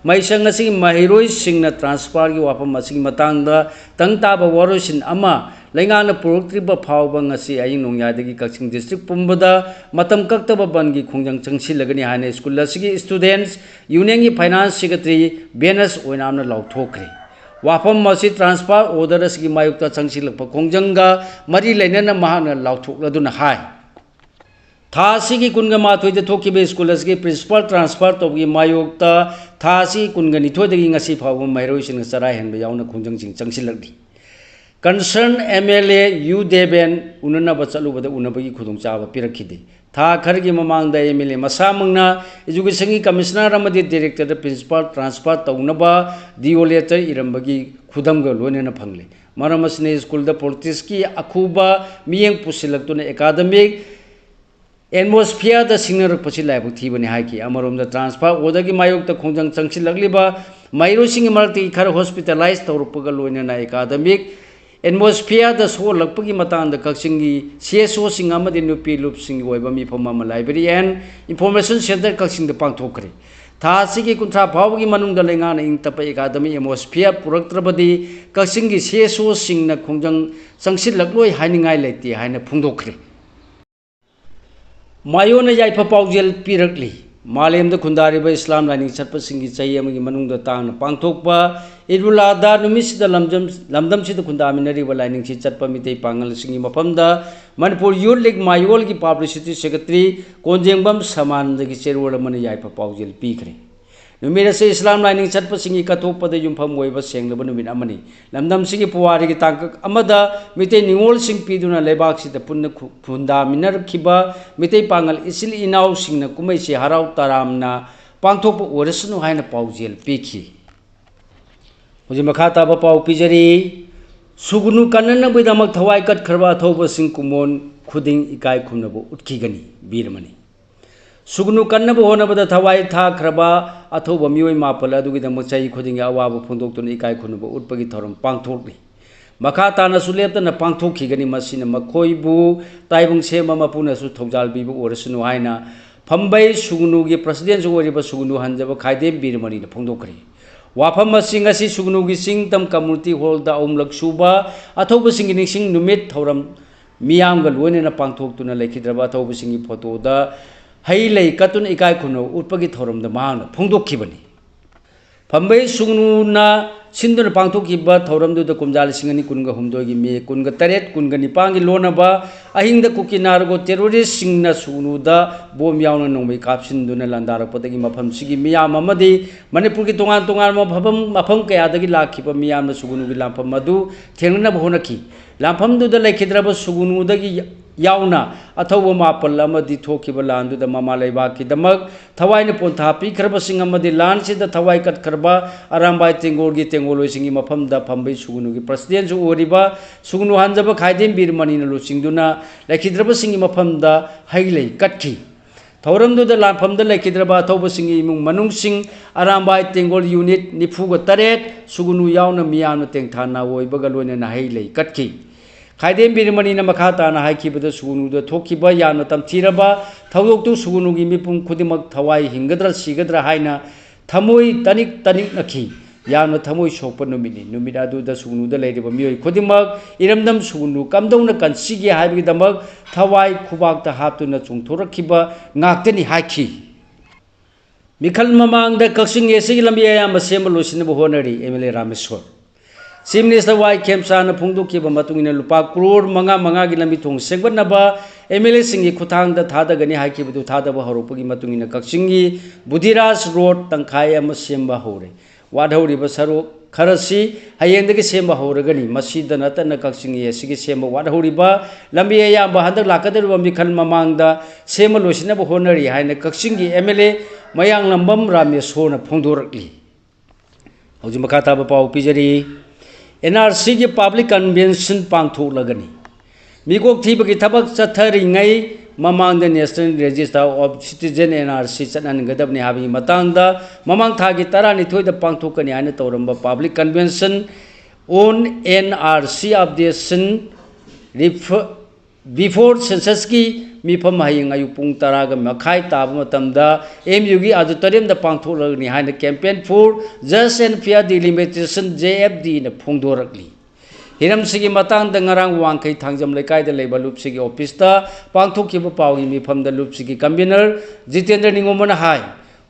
ꯃꯍꯩꯁꯪ ꯑꯁꯤꯒꯤ ꯃꯍꯩꯔꯣꯏꯁꯤꯡꯅ transferꯒꯤ ꯋꯥꯐꯝ ꯑꯁꯤꯒꯤ ꯃꯇꯥꯡꯗ ꯇꯪ ꯇꯥꯕ ꯋꯥꯔꯣꯏꯁꯤꯟ ꯑꯃ ꯂꯩꯉꯥꯛꯅ ꯄꯨꯔꯛꯇ꯭ꯔꯤꯕ ꯐꯥꯎꯕ ꯉꯁꯤ ꯑꯍꯤꯡ ꯅꯣꯡꯌꯥꯏꯗꯒꯤ ꯀꯛꯆꯤꯡ district ꯄꯨꯝꯕꯗ ꯃꯇꯝ ꯀꯛꯇꯕ ꯕꯟꯒꯤ ꯈꯣꯡꯖꯪ ꯆꯪꯁꯤꯜꯂꯒꯅꯤ ꯍꯥꯏꯅ school ꯑꯁꯤꯒꯤ students unionꯒꯤ finance secretary ꯕꯦꯅꯁ ꯑꯣꯏꯅꯥꯝꯅ ꯂꯥꯎꯊꯣꯛꯈ꯭ꯔꯦ꯫ ꯋꯥꯐꯝ ꯑꯁꯤ transfer order ꯑꯁꯤꯒꯤ ꯃꯥꯌꯣꯛꯇ ꯆꯪꯁꯤꯜꯂꯛꯄ ꯈꯣꯡꯖꯪꯒ ꯃꯔꯤ ꯂꯩꯅꯅ ꯃꯍꯥꯛꯅ ꯂꯥꯎꯊꯣꯛꯂꯗꯨꯅ ꯍꯥꯏ꯫ ꯊꯥ ꯑꯁꯤꯒꯤ ꯀꯨꯟꯒ ꯃꯥꯊꯣꯏꯗ ꯊꯣꯛꯈꯤꯕ school ꯑꯁꯤꯒꯤ principal transfer ꯇꯧꯕꯒꯤ ꯃꯥꯌꯣꯛꯇ ꯊꯥ ꯑꯁꯤꯒꯤ ꯀꯨꯟꯒ ꯅꯤꯊꯣꯏꯗꯒꯤ ꯉꯁꯤ ꯐꯥꯎꯕ ꯃꯍꯩꯔꯣꯏꯁꯤꯡꯅ ꯆꯔꯥ ꯍꯦꯟꯕ ꯌꯥꯎꯅ ꯈꯣꯡꯖꯪꯁꯤꯡ ꯆꯪꯁꯤꯜꯂꯛꯂꯤ꯫ Concerned MLA ꯌꯨ ꯗꯦꯕꯦꯟ ꯎꯅꯅꯕ ꯆꯠꯂꯨꯕꯗ ꯎꯅꯕꯒꯤ ꯈꯨꯗꯣꯡꯆꯥꯕ ꯄꯤꯔꯛꯈꯤꯗꯦ꯫ ꯊꯥ ꯈꯔꯒꯤ ꯃꯃꯥꯡꯗ MLA ꯃꯁꯥꯃꯛꯅ educationꯒꯤ commissioner ꯑꯃꯗꯤ directorꯗ principal transfer ꯇꯧꯅꯕ D O letter ꯏꯔꯝꯕꯒꯤ ꯈꯨꯗꯝꯒ ꯂꯣꯏꯅꯅ ꯐꯪꯂꯦ꯫ ꯃꯔꯝ ꯑꯁꯤꯅ schoolꯗ politicsꯀꯤ ꯑꯈꯨꯕ ꯃꯤꯠꯌꯦꯡ ꯄꯨꯁꯤꯜꯂꯛꯇꯨꯅ academic atmosphereꯗ ꯁꯤꯡꯅꯔꯛꯄꯁꯤ ꯂꯥꯏꯕꯛ ꯊꯤꯕꯅꯤ ꯍꯥꯏꯈꯤ꯫ ꯑꯃꯔꯣꯝꯗ transfer orderꯒꯤ ꯃꯥꯌꯣꯛꯇ ꯈꯣꯡꯖꯪ ꯆꯪꯁꯤꯜꯂꯛꯂꯤꯕ ꯃꯍꯩꯔꯣꯏꯁꯤꯡꯒꯤ ꯃꯔꯛꯇꯒꯤ ꯈꯔ hospitalize ꯇꯧꯔꯛꯄꯒ ꯂꯣꯏꯅꯅ academic atmosphereꯗ ꯁꯣꯛꯍꯜꯂꯛꯄꯒꯤ ꯃꯇꯥꯡꯗ ꯀꯛꯆꯤꯡꯒꯤ CSOꯁꯤꯡ ꯑꯃꯗꯤ ꯅꯨꯄꯤ ꯂꯨꯞꯁꯤꯡꯒꯤ ꯑꯣꯏꯕ ꯃꯤꯐꯝ ꯑꯃ Library and Information Centre ꯀꯛꯆꯤꯡꯗ ꯄꯥꯡꯊꯣꯛꯈ꯭ꯔꯦ꯫ ꯊꯥ ꯑꯁꯤꯒꯤ ꯀꯨꯟꯊ꯭ꯔꯥ ꯐꯥꯎꯕꯒꯤ ꯃꯅꯨꯡꯗ ꯂꯩꯉꯥꯛꯅ ꯏꯪ ꯇꯞꯄ academic atmosphere ꯄꯨꯔꯛꯇ꯭ꯔꯕꯗꯤ ꯀꯛꯆꯤꯡꯒꯤ CSOꯁꯤꯡꯅ ꯈꯣꯡꯖꯪ ꯆꯪꯁꯤꯜꯂꯛꯂꯣꯏ ꯍꯥꯏꯅꯤꯡꯉꯥꯏ ꯂꯩꯇꯦ ꯍꯥꯏꯅ ꯐꯣꯡꯗꯣꯛꯈ꯭ꯔꯦ꯫ ꯃꯥꯌꯣꯟꯅ ꯌꯥꯏꯐ ꯄꯥꯎꯖꯦꯜ ꯄꯤꯔꯛꯂꯤ꯫ ꯃꯥꯂꯦꯝꯗ ꯈꯨꯟꯗꯥꯔꯤꯕ ꯏꯁꯂꯥꯝ ꯂꯥꯏꯅꯤꯡ ꯆꯠꯄꯁꯤꯡꯒꯤ ꯆꯍꯤ ꯑꯃꯒꯤ ꯃꯅꯨꯡꯗ ꯇꯥꯡꯅ ꯄꯥꯡꯊꯣꯛꯄ ꯏꯗꯨꯜ ꯑꯗꯥ ꯅꯨꯃꯤꯠꯁꯤꯗ ꯂꯝꯖꯝ-, ꯂꯝꯗꯝꯁꯤꯗ ꯈꯨꯟꯗꯥꯃꯤꯟꯅꯔꯤꯕ ꯂꯥꯏꯅꯤꯡꯁꯤ ꯆꯠꯄ ꯃꯤꯇꯩ ꯄꯥꯉꯜꯁꯤꯡꯒꯤ ꯃꯐꯝꯗ Manipur Youth League ꯃꯥꯌꯣꯜꯒꯤ publicity secretary ꯀꯣꯟꯖꯦꯡꯕꯝ ꯁꯃꯥꯟꯗꯒꯤ ꯆꯦꯔꯣꯜ ꯑꯃꯅ ꯌꯥꯏꯐ ꯄꯥꯎꯖꯦꯜ ꯄꯤꯈ꯭ꯔꯦ꯫ ꯅꯨꯃꯤꯠ ꯑꯁꯤ ꯏꯁꯂꯥꯝ ꯂꯥꯏꯅꯤꯡ ꯆꯠꯄꯁꯤꯡꯒꯤ ꯀꯠꯊꯣꯛꯄꯗ ꯌꯨꯝꯐꯝ ꯑꯣꯏꯕ ꯁꯦꯡꯂꯕ ꯅꯨꯃꯤꯠ ꯑꯃꯅꯤ꯫ ꯂꯝꯗꯝꯁꯤꯒꯤ ꯄꯨꯋꯥꯔꯤꯒꯤ ꯇꯥꯡꯀꯛ ꯑꯃꯗ ꯃꯤꯇꯩ ꯅꯤꯉꯣꯜꯁꯤꯡ ꯄꯤꯗꯨꯅ ꯂꯩꯕꯥꯛꯁꯤꯗ ꯄꯨꯟꯅ ꯈꯨ-, ꯈꯨꯟꯗꯥꯃꯤꯟꯅꯔꯛꯈꯤꯕ ꯃꯤꯇꯩ ꯄꯥꯉꯜ ꯏꯆꯤꯜ ꯏꯅꯥꯎꯁꯤꯡꯅ ꯀꯨꯝꯍꯩꯁꯤ ꯍꯔꯥꯎ ꯇꯔꯥꯝꯅ ꯄꯥꯡꯊꯣꯛꯄ ꯑꯣꯏꯔꯁꯅꯨ ꯍꯥꯏꯅ ꯄꯥꯎꯖꯦꯜ ꯄꯤꯈꯤ꯫ ꯍꯧꯖꯤꯛ ꯃꯈꯥ ꯇꯥꯕ ꯄꯥꯎ ꯄꯤꯖꯔꯤ꯫ ꯁꯨꯒꯅꯨ ꯀꯟꯅꯅꯕꯒꯤꯗꯃꯛ ꯊꯋꯥꯏ ꯀꯠꯈ꯭ꯔꯕ ꯑꯊꯧꯕꯁꯤꯡ ꯀꯨꯝꯑꯣꯟ ꯈꯨꯗꯤꯡ ꯏꯀꯥꯏ ꯈꯨꯝꯅꯕ ꯎꯠꯈꯤꯒꯅꯤ꯫ ꯕꯤꯔꯃꯅꯤ꯫ ꯁꯨꯒꯅꯨ ꯀꯟꯅꯕ ꯍꯣꯠꯅꯕꯗ ꯊꯋꯥꯏ ꯊꯥꯈ꯭ꯔꯕ ꯑꯊꯧꯕ ꯃꯤꯑꯣꯏ ꯃꯥꯄꯜ ꯑꯗꯨꯒꯤꯗꯃꯛ ꯆꯍꯤ ꯈꯨꯗꯤꯡꯒꯤ ꯑꯋꯥꯕ ꯐꯣꯡꯗꯣꯛꯇꯨꯅ ꯏꯀꯥꯏ ꯈꯨꯝꯅꯕ ꯎꯠꯄꯒꯤ ꯊꯧꯔꯝ ꯄꯥꯡꯊꯣꯛꯂꯤ꯫ ꯃꯈꯥ ꯇꯥꯅꯁꯨ ꯂꯦꯞꯇꯅ ꯄꯥꯡꯊꯣꯛꯈꯤꯒꯅꯤ꯫ ꯃꯁꯤꯅ ꯃꯈꯣꯏꯕꯨ ꯇꯥꯏꯕꯪ ꯁꯦꯝꯕ ꯃꯄꯨꯅꯁꯨ ꯊꯧꯖꯥꯜ ꯄꯤꯕ ꯑꯣꯏꯔꯁꯅꯨ ꯍꯥꯏꯅ ꯐꯝꯕꯩ ꯁꯨꯒꯅꯨꯒꯤ ꯄ꯭ꯔꯁꯤꯗꯦꯟꯁꯨ ꯑꯣꯏꯔꯤꯕ ꯁꯨꯒꯅꯨ ꯍꯟꯖꯕ ꯈꯥꯏꯗꯦꯝ ꯕꯤꯔꯃꯅꯤꯅ ꯐꯣꯡꯗꯣꯛꯈ꯭ꯔꯤ꯫ ꯋꯥꯐꯝ ꯑꯁꯤ ꯉꯁꯤ ꯁꯨꯒꯅꯨꯒꯤ ꯆꯤꯡꯇꯝ ꯀꯝꯃꯨꯅꯤꯇꯤ ꯍꯣꯜꯗ ꯑꯍꯨꯝꯂꯛ ꯁꯨꯕ ꯑꯊꯧꯕꯁꯤꯡꯒꯤ ꯅꯤꯡꯁꯤꯡ ꯅꯨꯃꯤꯠ ꯊꯧꯔꯝ ꯃꯤꯌꯥꯝꯒ ꯂꯣꯏꯅꯅ ꯄꯥꯡꯊꯣꯛꯇꯨꯅ ꯂꯩꯈꯤꯗ꯭ꯔꯕ ꯑꯊꯧꯕꯁꯤꯡꯒꯤ ꯐꯣꯇꯣꯗ ꯍꯩ ꯂꯩ ꯀꯠꯇꯨꯅ ꯏꯀꯥꯏ ꯈꯨꯝꯅꯕ ꯎꯠꯄꯒꯤ ꯊꯧꯔꯝꯗ ꯃꯍꯥꯛꯅ ꯐꯣꯡꯗꯣꯛꯈꯤꯕꯅꯤ꯫ ꯐꯝꯕꯩ ꯁꯨꯒꯅꯨꯅ ꯁꯤꯟꯗꯨꯅ ꯄꯥꯡꯊꯣꯛꯈꯤꯕ ꯊꯧꯔꯝꯗꯨꯗ ꯀꯨꯝꯖꯥ ꯂꯤꯁꯤꯡ ꯑꯅꯤ ꯀꯨꯟꯒ ꯍꯨꯝꯗꯣꯏꯒꯤ ꯃꯦ ꯀꯨꯟꯒ ꯇꯔꯦꯠ, ꯀꯨꯟꯒ ꯅꯤꯄꯥꯟꯒꯤ ꯂꯣꯟꯅꯕ ꯑꯍꯤꯡꯗ ꯀꯨꯀꯤ ꯅꯥꯔꯒꯣ ꯇꯦꯔꯣꯔꯤꯁ꯭ꯠꯁꯤꯡꯅ ꯁꯨꯒꯅꯨꯗ ꯕꯣꯝ ꯌꯥꯎꯅ ꯅꯣꯡꯃꯩ ꯀꯥꯞꯁꯤꯟꯗꯨꯅ ꯂꯥꯟꯗꯥꯔꯛꯄꯗꯒꯤ ꯃꯐꯝꯁꯤꯒꯤ ꯃꯤꯌꯥꯝ ꯑꯃꯗꯤ ꯃꯅꯤꯄꯨꯔꯒꯤ ꯇꯣꯉꯥꯟ ꯇꯣꯉꯥꯟꯕ ꯃꯐꯝ, ꯃꯐꯝ ꯀꯌꯥꯗꯒꯤ ꯂꯥꯛꯈꯤꯕ ꯃꯤꯌꯥꯝꯅ ꯁꯨꯒꯅꯨꯒꯤ ꯂꯥꯟꯐꯝ ꯑꯗꯨ ꯊꯦꯡꯅꯅꯕ ꯍꯣꯠꯅꯈꯤ꯫ ꯂꯥꯟꯐꯝꯗꯨꯗ ꯂꯩꯈꯤꯗ꯭ꯔꯕ ꯁꯨꯒꯅꯨꯗꯒꯤ ꯌꯥꯎꯅ ꯑꯊꯧꯕ ꯃꯥꯄꯜ ꯑꯃꯗꯤ ꯊꯣꯛꯈꯤꯕ ꯂꯥꯟꯗꯨꯗ ꯃꯃꯥ ꯂꯩꯕꯥꯛꯀꯤꯗꯃꯛ ꯊꯋꯥꯏꯅ ꯄꯣꯟꯊꯥ ꯄꯤꯈ꯭ꯔꯕꯁꯤꯡ ꯑꯃꯗꯤ ꯂꯥꯟꯁꯤꯗ ꯊꯋꯥꯏ ꯀꯠꯈ꯭ꯔꯕ ꯑꯔꯥꯝꯕꯥꯏ ꯇꯦꯡꯒꯣꯜꯒꯤ ꯇꯦꯡꯒꯣꯜꯂꯣꯏꯁꯤꯡꯒꯤ ꯃꯐꯝꯗ ꯐꯝꯕꯩ ꯁꯨꯒꯅꯨꯒꯤ ꯄ꯭ꯔꯁꯤꯗꯦꯟꯁꯨ ꯑꯣꯏꯔꯤꯕ ꯁꯨꯒꯅꯨ ꯍꯟꯖꯕ ꯈꯥꯏꯗꯦꯝ ꯕꯤꯔꯃꯅꯤꯅ ꯂꯨꯆꯤꯡꯗꯨꯅ ꯂꯩꯈꯤꯗ꯭ꯔꯕꯁꯤꯡꯒꯤ ꯃꯐꯝꯗ ꯍꯩ ꯂꯩ ꯀꯠꯈꯤ꯫ ꯊꯧꯔꯝꯗꯨꯗ ꯂꯥꯟꯐꯝꯗ ꯂꯩꯈꯤꯗ꯭ꯔꯕ ꯑꯊꯧꯕꯁꯤꯡꯒꯤ ꯏꯃꯨꯡ ꯃꯅꯨꯡꯁꯤꯡ ꯑꯔꯥꯝꯕꯥꯏ ꯇꯦꯡꯒꯣꯜ ꯌꯨꯅꯤꯠ ꯅꯤꯐꯨꯒ ꯇꯔꯦꯠ ꯁꯨꯒꯅꯨ ꯌꯥꯎꯅ ꯃꯤꯌꯥꯝꯅ ꯇꯦꯡꯊꯥ ꯅꯥꯑꯣꯏꯕꯒ ꯂꯣꯏꯅꯅ ꯍꯩ ꯂꯩ ꯀꯠꯈꯤ꯫ ꯈꯥꯏꯗꯦꯝ ꯕꯤꯔꯃꯅꯤꯅ ꯃꯈꯥ ꯇꯥꯅ ꯍꯥꯏꯈꯤꯕꯗ ꯁꯨꯒꯅꯨꯗ ꯊꯣꯛꯈꯤꯕ ꯌꯥꯝꯅ ꯇꯝꯊꯤꯔꯕ ꯊꯧꯗꯣꯛꯇꯨ ꯁꯨꯒꯅꯨꯒꯤ ꯃꯤꯄꯨꯝ ꯈꯨꯗꯤꯡꯃꯛ ꯊꯋꯥꯏ ꯍꯤꯡꯒꯗ꯭ꯔꯥ ꯁꯤꯒꯗ꯭ꯔꯥ ꯍꯥꯏꯅ ꯊꯃꯣꯏ ꯇꯅꯤꯛ ꯇꯅꯤꯛꯅꯈꯤ꯫ ꯌꯥꯝꯅ ꯊꯃꯣꯏ ꯁꯣꯛꯄ ꯅꯨꯃꯤꯠꯅꯤ꯫ ꯅꯨꯃꯤꯠ ꯑꯗꯨꯗ ꯁꯨꯒꯅꯨꯗ ꯂꯩꯔꯤꯕ ꯃꯤꯑꯣꯏ ꯈꯨꯗꯤꯡꯃꯛ ꯏꯔꯝꯗꯝ ꯁꯨꯒꯅꯨ ꯀꯝꯗꯧꯅ ꯀꯟꯁꯤꯒꯦ ꯍꯥꯏꯕꯒꯤꯗꯃꯛ ꯊꯋꯥꯏ ꯈꯨꯕꯥꯛꯇ ꯍꯥꯞꯇꯨꯅ ꯆꯣꯡꯊꯣꯔꯛꯈꯤꯕ ꯉꯥꯛꯇꯅꯤ ꯍꯥꯏꯈꯤ꯫ ꯃꯤꯈꯜ ꯃꯃꯥꯡꯗ ꯀꯛꯆꯤꯡ ꯑꯦ ꯁꯤꯒꯤ ꯂꯝꯕꯤ ꯑꯌꯥꯝꯕ ꯁꯦꯝꯕ ꯂꯣꯏꯁꯤꯟꯅꯕ ꯍꯣꯠꯅꯔꯤ, M L A Rameshwar. Chief minister Y ꯈꯦꯝꯆꯥꯟꯅ ꯐꯣꯡꯗꯣꯛꯈꯤꯕ ꯃꯇꯨꯡ ꯏꯟꯅ ꯂꯨꯄꯥ ꯀ꯭ꯔꯣꯔ ꯃꯉꯥ ꯃꯉꯥꯒꯤ ꯂꯝꯕꯤ ꯊꯣꯡ ꯁꯦꯝꯒꯠꯅꯕ ꯑꯦꯝ ꯑꯦꯜ ꯑꯦꯁꯤꯡꯒꯤ ꯈꯨꯠꯊꯥꯡꯗ ꯊꯥꯗꯒꯅꯤ ꯍꯥꯏꯈꯤꯕꯗꯨ ꯊꯥꯗꯕ ꯍꯧꯔꯛꯄꯒꯤ ꯃꯇꯨꯡ ꯏꯟꯅ ꯀꯛꯆꯤꯡꯒꯤ ꯕꯨꯙꯤꯔꯥꯖ ꯔꯣꯗ ꯇꯪꯈꯥꯏ ꯑꯃ ꯁꯦꯝꯕ ꯍꯧꯔꯦ꯫ ꯋꯥꯠꯍꯧꯔꯤꯕ ꯁꯔꯨꯛ ꯈꯔꯁꯤ ꯍꯌꯦꯡꯗꯒꯤ ꯁꯦꯝꯕ ꯍꯧꯔꯒꯅꯤ꯫ ꯃꯁꯤꯗ ꯅꯠꯇꯅ ꯀꯛꯆꯤꯡ ꯑꯦ ꯁꯤꯒꯤ ꯁꯦꯝꯕ ꯋꯥꯠꯍꯧꯔꯤꯕ ꯂꯝꯕꯤ ꯑꯌꯥꯝꯕ ꯍꯟꯗꯛ ꯂꯥꯛꯀꯗꯧꯔꯤꯕ ꯃꯤꯈꯜ ꯃꯃꯥꯡꯗ ꯁꯦꯝꯕ ꯂꯣꯏꯁꯤꯟꯅꯕ ꯍꯣꯠꯅꯔꯤ ꯍꯥꯏꯅ ꯀꯛꯆꯤꯡꯒꯤ ꯑꯦꯝ ꯑꯦꯜ ꯑꯦ ꯃꯌꯥꯡꯂꯝꯕꯝ ꯔꯥꯃꯦꯁꯣꯔꯅ ꯐꯣꯡꯗꯣꯔꯛꯂꯤ꯫ ꯍꯧꯖꯤꯛ ꯃꯈꯥ ꯇꯥꯕ ꯄꯥꯎ ꯄꯤꯖꯔꯤ꯫ ꯑꯦꯟ ꯑꯥꯔ ꯁꯤꯒꯤ ꯄꯕ꯭ꯂꯤꯛ ꯀꯟꯚꯦꯟꯁꯟ ꯄꯥꯡꯊꯣꯛꯂꯒꯅꯤ꯫ ꯃꯤꯀꯣꯛ ꯊꯤꯕꯒꯤ ꯊꯕꯛ ꯆꯠꯊꯔꯤꯉꯩ ꯃꯃꯥꯡꯗ national register of citizen, N R C, ꯆꯠꯍꯟꯒꯗꯕꯅꯤ ꯍꯥꯏꯕꯒꯤ ꯃꯇꯥꯡꯗ ꯃꯃꯥꯡ ꯊꯥꯒꯤ ꯇꯔꯥꯅꯤꯊꯣꯏꯗ ꯄꯥꯡꯊꯣꯛꯀꯅꯤ ꯍꯥꯏꯅ ꯇꯧꯔꯝꯕ public convention On N R C updation before censusꯀꯤ ꯃꯤꯐꯝ ꯍꯌꯦꯡ ꯑꯌꯨꯛ ꯄꯨꯡ ꯇꯔꯥꯒ ꯃꯈꯥꯏ ꯇꯥꯕ ꯃꯇꯝꯗ M Uꯒꯤ auditoriumꯗ ꯄꯥꯡꯊꯣꯛꯂꯒꯅꯤ ꯍꯥꯏꯅ Campaign for Just and Fair Delimitation, J F D ꯅ ꯐꯣꯡꯗꯣꯔꯛꯂꯤ꯫ ꯍꯤꯔꯝꯁꯤꯒꯤ ꯃꯇꯥꯡꯗ ꯉꯔꯥꯡ ꯋꯥꯡꯈꯩ ꯊꯥꯡꯖꯝ ꯂꯩꯀꯥꯏꯗ ꯂꯩꯕ ꯂꯨꯞꯁꯤꯒꯤ officeꯇ ꯄꯥꯡꯊꯣꯛꯈꯤꯕ ꯄꯥꯎꯒꯤ ꯃꯤꯐꯝꯗ ꯂꯨꯞꯁꯤꯒꯤ convener ꯖꯤꯇꯦꯟꯗ꯭ꯔ ꯅꯤꯉꯣꯝꯕꯅ ꯍꯥꯏ,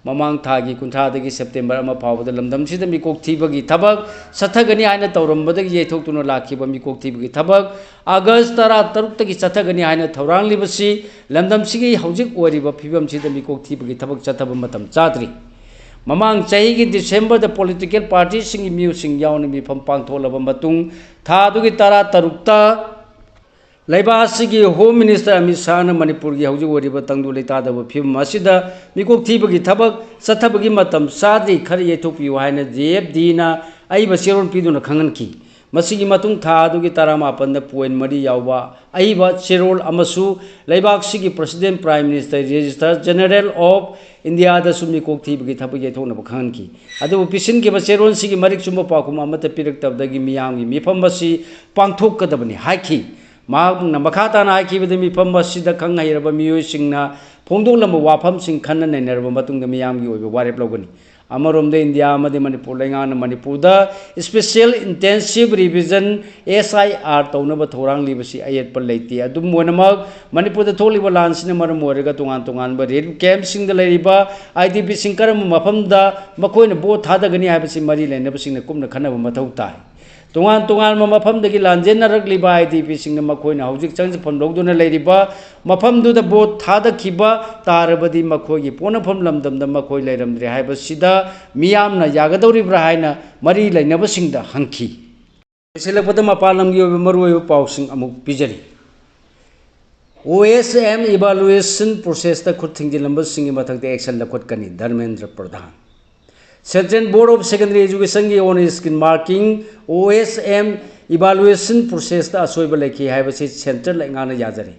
ꯃꯃꯥꯡ ꯊꯥꯒꯤ ꯀꯨꯟꯊ꯭ꯔꯥꯗꯒꯤ September ꯑꯃ ꯐꯥꯎꯕꯗ ꯂꯝꯗꯝꯁꯤꯗ ꯃꯤꯀꯣꯛ ꯊꯤꯕꯒꯤ ꯊꯕꯛ ꯆꯠꯊꯒꯅꯤ ꯍꯥꯏꯅ ꯇꯧꯔꯝꯕꯗꯒꯤ ꯌꯩꯊꯣꯛꯇꯨꯅ ꯂꯥꯛꯈꯤꯕ ꯃꯤꯀꯣꯛ ꯊꯤꯕꯒꯤ ꯊꯕꯛ August ꯇꯔꯥꯇꯔꯨꯛꯇꯒꯤ ꯆꯠꯊꯒꯅꯤ ꯍꯥꯏꯅ ꯊꯧꯔꯥꯡꯂꯤꯕꯁꯤ ꯂꯝꯗꯝꯁꯤꯒꯤ ꯍꯧꯖꯤꯛ ꯑꯣꯏꯔꯤꯕ ꯐꯤꯕꯝꯁꯤꯗ ꯃꯤꯀꯣꯛ ꯊꯤꯕꯒꯤ ꯊꯕꯛ ꯆꯠꯊꯕ ꯃꯇꯝ ꯆꯥꯗ꯭ꯔꯤ꯫ ꯃꯃꯥꯡ ꯆꯍꯤꯒꯤ Decemberꯗ political partyꯁꯤꯡꯒꯤ ꯃꯤꯑꯣꯏꯁꯤꯡ ꯌꯥꯎꯅ ꯃꯤꯐꯝ ꯄꯥꯡꯊꯣꯛꯂꯕ ꯃꯇꯨꯡ, ꯊꯥ ꯑꯗꯨꯒꯤ ꯇꯔꯥꯇꯔꯨꯛꯇ ꯂꯩꯕꯥꯛ ꯑꯁꯤꯒꯤ Home Minister ꯑꯃꯤꯠ ꯁꯥꯍꯅ ꯃꯅꯤꯄꯨꯔꯒꯤ ꯍꯧꯖꯤꯛ ꯑꯣꯏꯔꯤꯕ ꯇꯪꯗꯨ ꯂꯩꯇꯥꯗꯕ ꯐꯤꯕꯝ ꯑꯁꯤꯗ ꯃꯤꯀꯣꯛ ꯊꯤꯕꯒꯤ ꯊꯕꯛ ꯆꯠꯊꯕꯒꯤ ꯃꯇꯝ ꯆꯥꯗ꯭ꯔꯤ, ꯈꯔ ꯌꯩꯊꯣꯛꯄꯤꯌꯨ ꯍꯥꯏꯅ J F Dꯅ ꯑꯏꯕ ꯆꯦꯔꯣꯜ ꯄꯤꯗꯨꯅ ꯈꯪꯍꯟꯈꯤ꯫ ꯃꯁꯤꯒꯤ ꯃꯇꯨꯡ ꯊꯥ ꯑꯗꯨꯒꯤ ꯇꯔꯥꯃꯥꯄꯟꯗ point ꯃꯔꯤ ꯌꯥꯎꯕ ꯑꯏꯕ ꯆꯦꯔꯣꯜ ꯑꯃꯁꯨ ꯂꯩꯕꯥꯛꯁꯤꯒꯤ President, Prime Minister, Registrar General of Indiaꯗꯁꯨ ꯃꯤꯀꯣꯛ ꯊꯤꯕꯒꯤ ꯊꯕꯛ ꯌꯩꯊꯣꯛꯅꯕ ꯈꯪꯍꯟꯈꯤ꯫ ꯑꯗꯨꯕꯨ ꯄꯤꯁꯤꯟꯈꯤꯕ ꯆꯦꯔꯣꯜꯁꯤꯒꯤ ꯃꯔꯤꯛ ꯆꯨꯝꯕ ꯄꯥꯎꯈꯨꯝ ꯑꯃꯠꯇ ꯄꯤꯔꯛꯇꯕꯗꯒꯤ ꯃꯤꯌꯥꯝꯒꯤ ꯃꯤꯐꯝ ꯑꯁꯤ ꯄꯥꯡꯊꯣꯛꯀꯗꯕꯅꯤ ꯍꯥꯏꯈꯤ꯫ ꯃꯍꯥꯛꯅ ꯃꯈꯥ ꯇꯥꯅ ꯍꯥꯏꯈꯤꯕꯗ, ꯃꯤꯐꯝ ꯑꯁꯤꯗ ꯈꯪ ꯍꯩꯔꯕ ꯃꯤꯑꯣꯏꯁꯤꯡꯅ ꯐꯣꯡꯗꯣꯛꯂꯝꯕ ꯋꯥꯐꯝꯁꯤꯡ ꯈꯟꯅ ꯅꯩꯅꯔꯕ ꯃꯇꯨꯡꯗ ꯃꯤꯌꯥꯝꯒꯤ ꯑꯣꯏꯕ ꯋꯥꯔꯦꯞ ꯂꯧꯒꯅꯤ꯫ ꯑꯃꯔꯣꯝꯗ, ꯏꯟꯗꯤꯌꯥ ꯑꯃꯗꯤ ꯃꯅꯤꯄꯨꯔ ꯂꯩꯉꯥꯛꯅ ꯃꯅꯤꯄꯨꯔꯗ Special Intensive Revision, S I R, ꯇꯧꯅꯕ ꯊꯧꯔꯥꯡꯂꯤꯕꯁꯤ ꯑꯌꯦꯠꯄ ꯂꯩꯇꯦ꯫ ꯑꯗꯨꯝ ꯑꯣꯏꯅꯃꯛ, ꯃꯅꯤꯄꯨꯔꯗ ꯊꯣꯛꯂꯤꯕ ꯂꯥꯟꯁꯤꯅ ꯃꯔꯝ ꯑꯣꯏꯔꯒ ꯇꯣꯉꯥꯟ ꯇꯣꯉꯥꯟꯕ relief campꯁꯤꯡꯗ ꯂꯩꯔꯤꯕ I D Pꯁꯤꯡ ꯀꯔꯝꯕ ꯃꯐꯝꯗ ꯃꯈꯣꯏꯅ ꯚꯣꯠ ꯊꯥꯗꯒꯅꯤ ꯍꯥꯏꯕꯁꯤ ꯃꯔꯤ ꯂꯩꯅꯕꯁꯤꯡꯅ ꯀꯨꯞꯅ ꯈꯟꯅꯕ ꯃꯊꯧ ꯇꯥꯏ꯫ ꯇꯣꯉꯥꯟ ꯇꯣꯉꯥꯟꯕ ꯃꯐꯝꯗꯒꯤ ꯂꯥꯟꯖꯦꯟꯅꯔꯛꯂꯤꯕ I D Pꯁꯤꯡꯅ ꯃꯈꯣꯏꯅ ꯍꯧꯖꯤꯛ ꯆꯪꯖꯐꯝ ꯂꯧꯗꯨꯅ ꯂꯩꯔꯤꯕ ꯃꯐꯝꯗꯨꯗ ꯚꯣꯠ ꯊꯥꯗꯈꯤꯕ ꯇꯥꯔꯕꯗꯤ ꯃꯈꯣꯏꯒꯤ ꯄꯣꯛꯅꯐꯝ ꯂꯝꯗꯝꯗ ꯃꯈꯣꯏ ꯂꯩꯔꯝꯗ꯭ꯔꯦ ꯍꯥꯏꯕꯁꯤꯗ ꯃꯤꯌꯥꯝꯅ ꯌꯥꯒꯗꯧꯔꯤꯕ꯭ꯔꯥ ꯍꯥꯏꯅ ꯃꯔꯤ ꯂꯩꯅꯕꯁꯤꯡꯗ ꯍꯪꯈꯤ꯫ ꯂꯣꯏꯁꯤꯜꯂꯛꯄꯗ ꯃꯄꯥꯟ ꯂꯝꯒꯤ ꯑꯣꯏꯕ ꯃꯔꯨꯑꯣꯏꯕ ꯄꯥꯎꯁꯤꯡ ꯑꯃꯨꯛ ꯄꯤꯖꯔꯤ꯫ O S M evaluation processꯇ ꯈꯨꯠ ꯊꯤꯡꯖꯤꯜꯂꯝꯕꯁꯤꯡꯒꯤ ꯃꯊꯛꯇ action ꯂꯧꯈꯠꯀꯅꯤ, Dharmendra Pradhan. Central Board of Secondary Educationꯒꯤ on screen marking, O S M evaluation processꯇ ꯑꯁꯣꯏꯕ ꯂꯩꯈꯤ ꯍꯥꯏꯕꯁꯤ central ꯂꯩꯉꯥꯛꯅ ꯌꯥꯖꯔꯦ꯫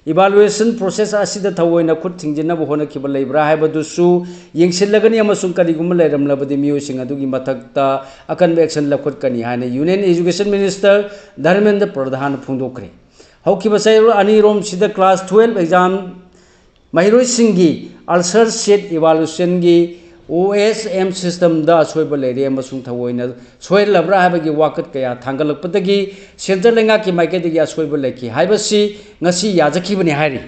Evaluation process ꯑꯁꯤꯗ ꯊꯑꯣꯏꯅ ꯈꯨꯠ ꯊꯤꯡꯖꯤꯟꯅꯕ ꯍꯣꯠꯅꯈꯤꯕ ꯂꯩꯕ꯭ꯔꯥ ꯍꯥꯏꯕꯗꯨꯁꯨ ꯌꯦꯡꯁꯤꯜꯂꯒꯅꯤ, ꯑꯃꯁꯨꯡ ꯀꯔꯤꯒꯨꯝꯕ ꯂꯩꯔꯝꯂꯕꯗꯤ ꯃꯤꯑꯣꯏꯁꯤꯡ ꯑꯗꯨꯒꯤ ꯃꯊꯛꯇ ꯑꯀꯟꯕ action ꯂꯧꯈꯠꯀꯅꯤ ꯍꯥꯏꯅ Union Education Minister ꯙꯔꯃꯦꯟꯗ꯭ꯔ ꯄ꯭ꯔꯙꯥꯟꯅ ꯐꯣꯡꯗꯣꯛꯈ꯭ꯔꯦ꯫ ꯍꯧꯈꯤꯕ ꯆꯌꯣꯜ ꯑꯅꯤꯔꯣꯝꯁꯤꯗ class twelve exam ꯃꯍꯩꯔꯣꯏꯁꯤꯡꯒꯤ ulcer sheet evaluationꯒꯤ O S M systemꯗ ꯑꯁꯣꯏꯕ ꯂꯩꯔꯦ ꯑꯃꯁꯨꯡ ꯊꯑꯣꯏꯅ ꯁꯣꯏꯍꯜꯂꯕ꯭ꯔꯥ ꯍꯥꯏꯕꯒꯤ ꯋꯥꯀꯠ ꯀꯌꯥ ꯊꯥꯡꯒꯠꯂꯛꯄꯗꯒꯤ centre ꯂꯩꯉꯥꯛꯀꯤ ꯃꯥꯏꯀꯩꯗꯒꯤ ꯑꯁꯣꯏꯕ ꯂꯩꯈꯤ ꯍꯥꯏꯕꯁꯤ ꯉꯁꯤ ꯌꯥꯖꯈꯤꯕꯅꯤ ꯍꯥꯏꯔꯤ꯫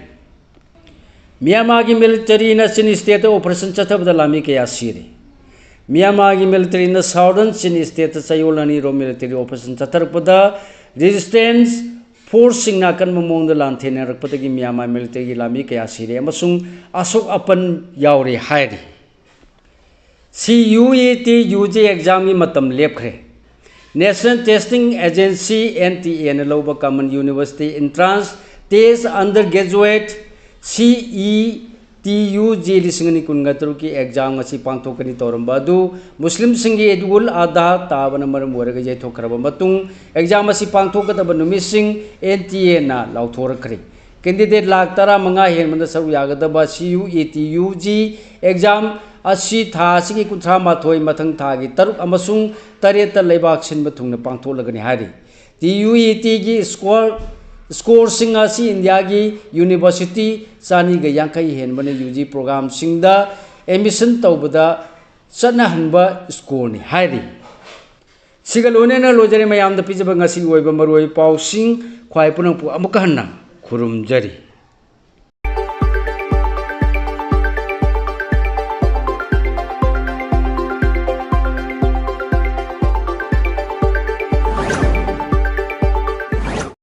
ꯃ꯭ꯌꯥꯟꯃꯥꯔꯒꯤ militaryꯅ Chin stateꯇ operation ꯆꯠꯊꯕꯗ ꯂꯥꯟꯃꯤ ꯀꯌꯥ ꯁꯤꯔꯦ꯫ ꯃ꯭ꯌꯥꯟꯃꯥꯔꯒꯤ militaryꯅ southern Chin stateꯇ ꯆꯌꯣꯜ ꯑꯅꯤꯔꯣꯝ military operation ꯆꯠꯊꯔꯛꯄꯗ resistance forceꯁꯤꯡꯅ ꯑꯀꯟꯕ ꯃꯑꯣꯡꯗ ꯂꯥꯟꯊꯦꯡꯅꯔꯛꯄꯗꯒꯤ ꯃ꯭ꯌꯥꯟꯃꯥꯔ militaryꯒꯤ ꯂꯥꯟꯃꯤ ꯀꯌꯥ ꯁꯤꯔꯦ ꯑꯃꯁꯨꯡ ꯑꯁꯣꯛ ꯑꯄꯟ ꯌꯥꯎꯔꯦ ꯍꯥꯏꯔꯤ꯫ CUET UG examꯒꯤ ꯃꯇꯝ ꯂꯦꯞꯈ꯭ꯔꯦ꯫ National Testing Agency, NTAꯅ ꯂꯧꯕ Common University Entrance Test Undergraduate, CETUG ꯂꯤꯁꯤꯡ ꯑꯅꯤ ꯀꯨꯟꯒ ꯇꯔꯨꯛꯀꯤ exam ꯉꯁꯤ ꯄꯥꯡꯊꯣꯛꯀꯅꯤ ꯇꯧꯔꯝꯕ ꯑꯗꯨ ꯃꯨꯁꯂꯤꯝꯁꯤꯡꯒꯤ ꯏꯗ ꯎꯜ ꯑꯗꯥ ꯇꯥꯕꯅ ꯃꯔꯝ ꯑꯣꯏꯔꯒ ꯌꯩꯊꯣꯛꯈ꯭ꯔꯕ ꯃꯇꯨꯡ exam ꯑꯁꯤ ꯄꯥꯡꯊꯣꯛꯀꯗꯕ ꯅꯨꯃꯤꯠꯁꯤꯡ NTAꯅ ꯂꯥꯎꯊꯣꯔꯛꯈ꯭ꯔꯦ꯫ Candidate ꯂꯥꯈ ꯇꯔꯥꯃꯉꯥ ꯍꯦꯟꯕꯅ ꯁꯔꯨꯛ ꯌꯥꯒꯗꯕ CUET UG exam ꯑꯁꯤ ꯊꯥ ꯑꯁꯤꯒꯤ ꯀꯨꯟꯊ꯭ꯔꯥ ꯃꯥꯊꯣꯏ, ꯃꯊꯪ ꯊꯥꯒꯤ ꯇꯔꯨꯛ ꯑꯃꯁꯨꯡ ꯇꯔꯦꯠꯇ ꯂꯩꯕꯥꯛ ꯁꯤꯟꯕ ꯊꯨꯡꯅ ꯄꯥꯡꯊꯣꯛꯂꯒꯅꯤ ꯍꯥꯏꯔꯤ꯫ TUETꯒꯤ score, scoreꯁꯤꯡ ꯑꯁꯤ ꯏꯟꯗꯤꯌꯥꯒꯤ university ꯆꯅꯤꯒ ꯌꯥꯡꯈꯩ ꯍꯦꯟꯕꯅ UG programꯁꯤꯡꯗ admission ꯇꯧꯕꯗ ꯆꯠꯅꯍꯟꯕ scoreꯅꯤ ꯍꯥꯏꯔꯤ꯫ ꯁꯤꯒ ꯂꯣꯏꯅꯅ ꯂꯣꯏꯖꯔꯦ ꯃꯌꯥꯝꯗ ꯄꯤꯖꯕ ꯉꯁꯤꯒꯤ ꯑꯣꯏꯕ ꯃꯔꯨꯑꯣꯏꯕ ꯄꯥꯎꯁꯤꯡ꯫ ꯈ꯭ꯋꯥꯏ ꯄꯨꯝꯅꯃꯛꯄꯨ ꯑꯃꯨꯛꯀ ꯍꯟꯅ ꯈꯨꯔꯨꯝꯖꯔꯤ꯫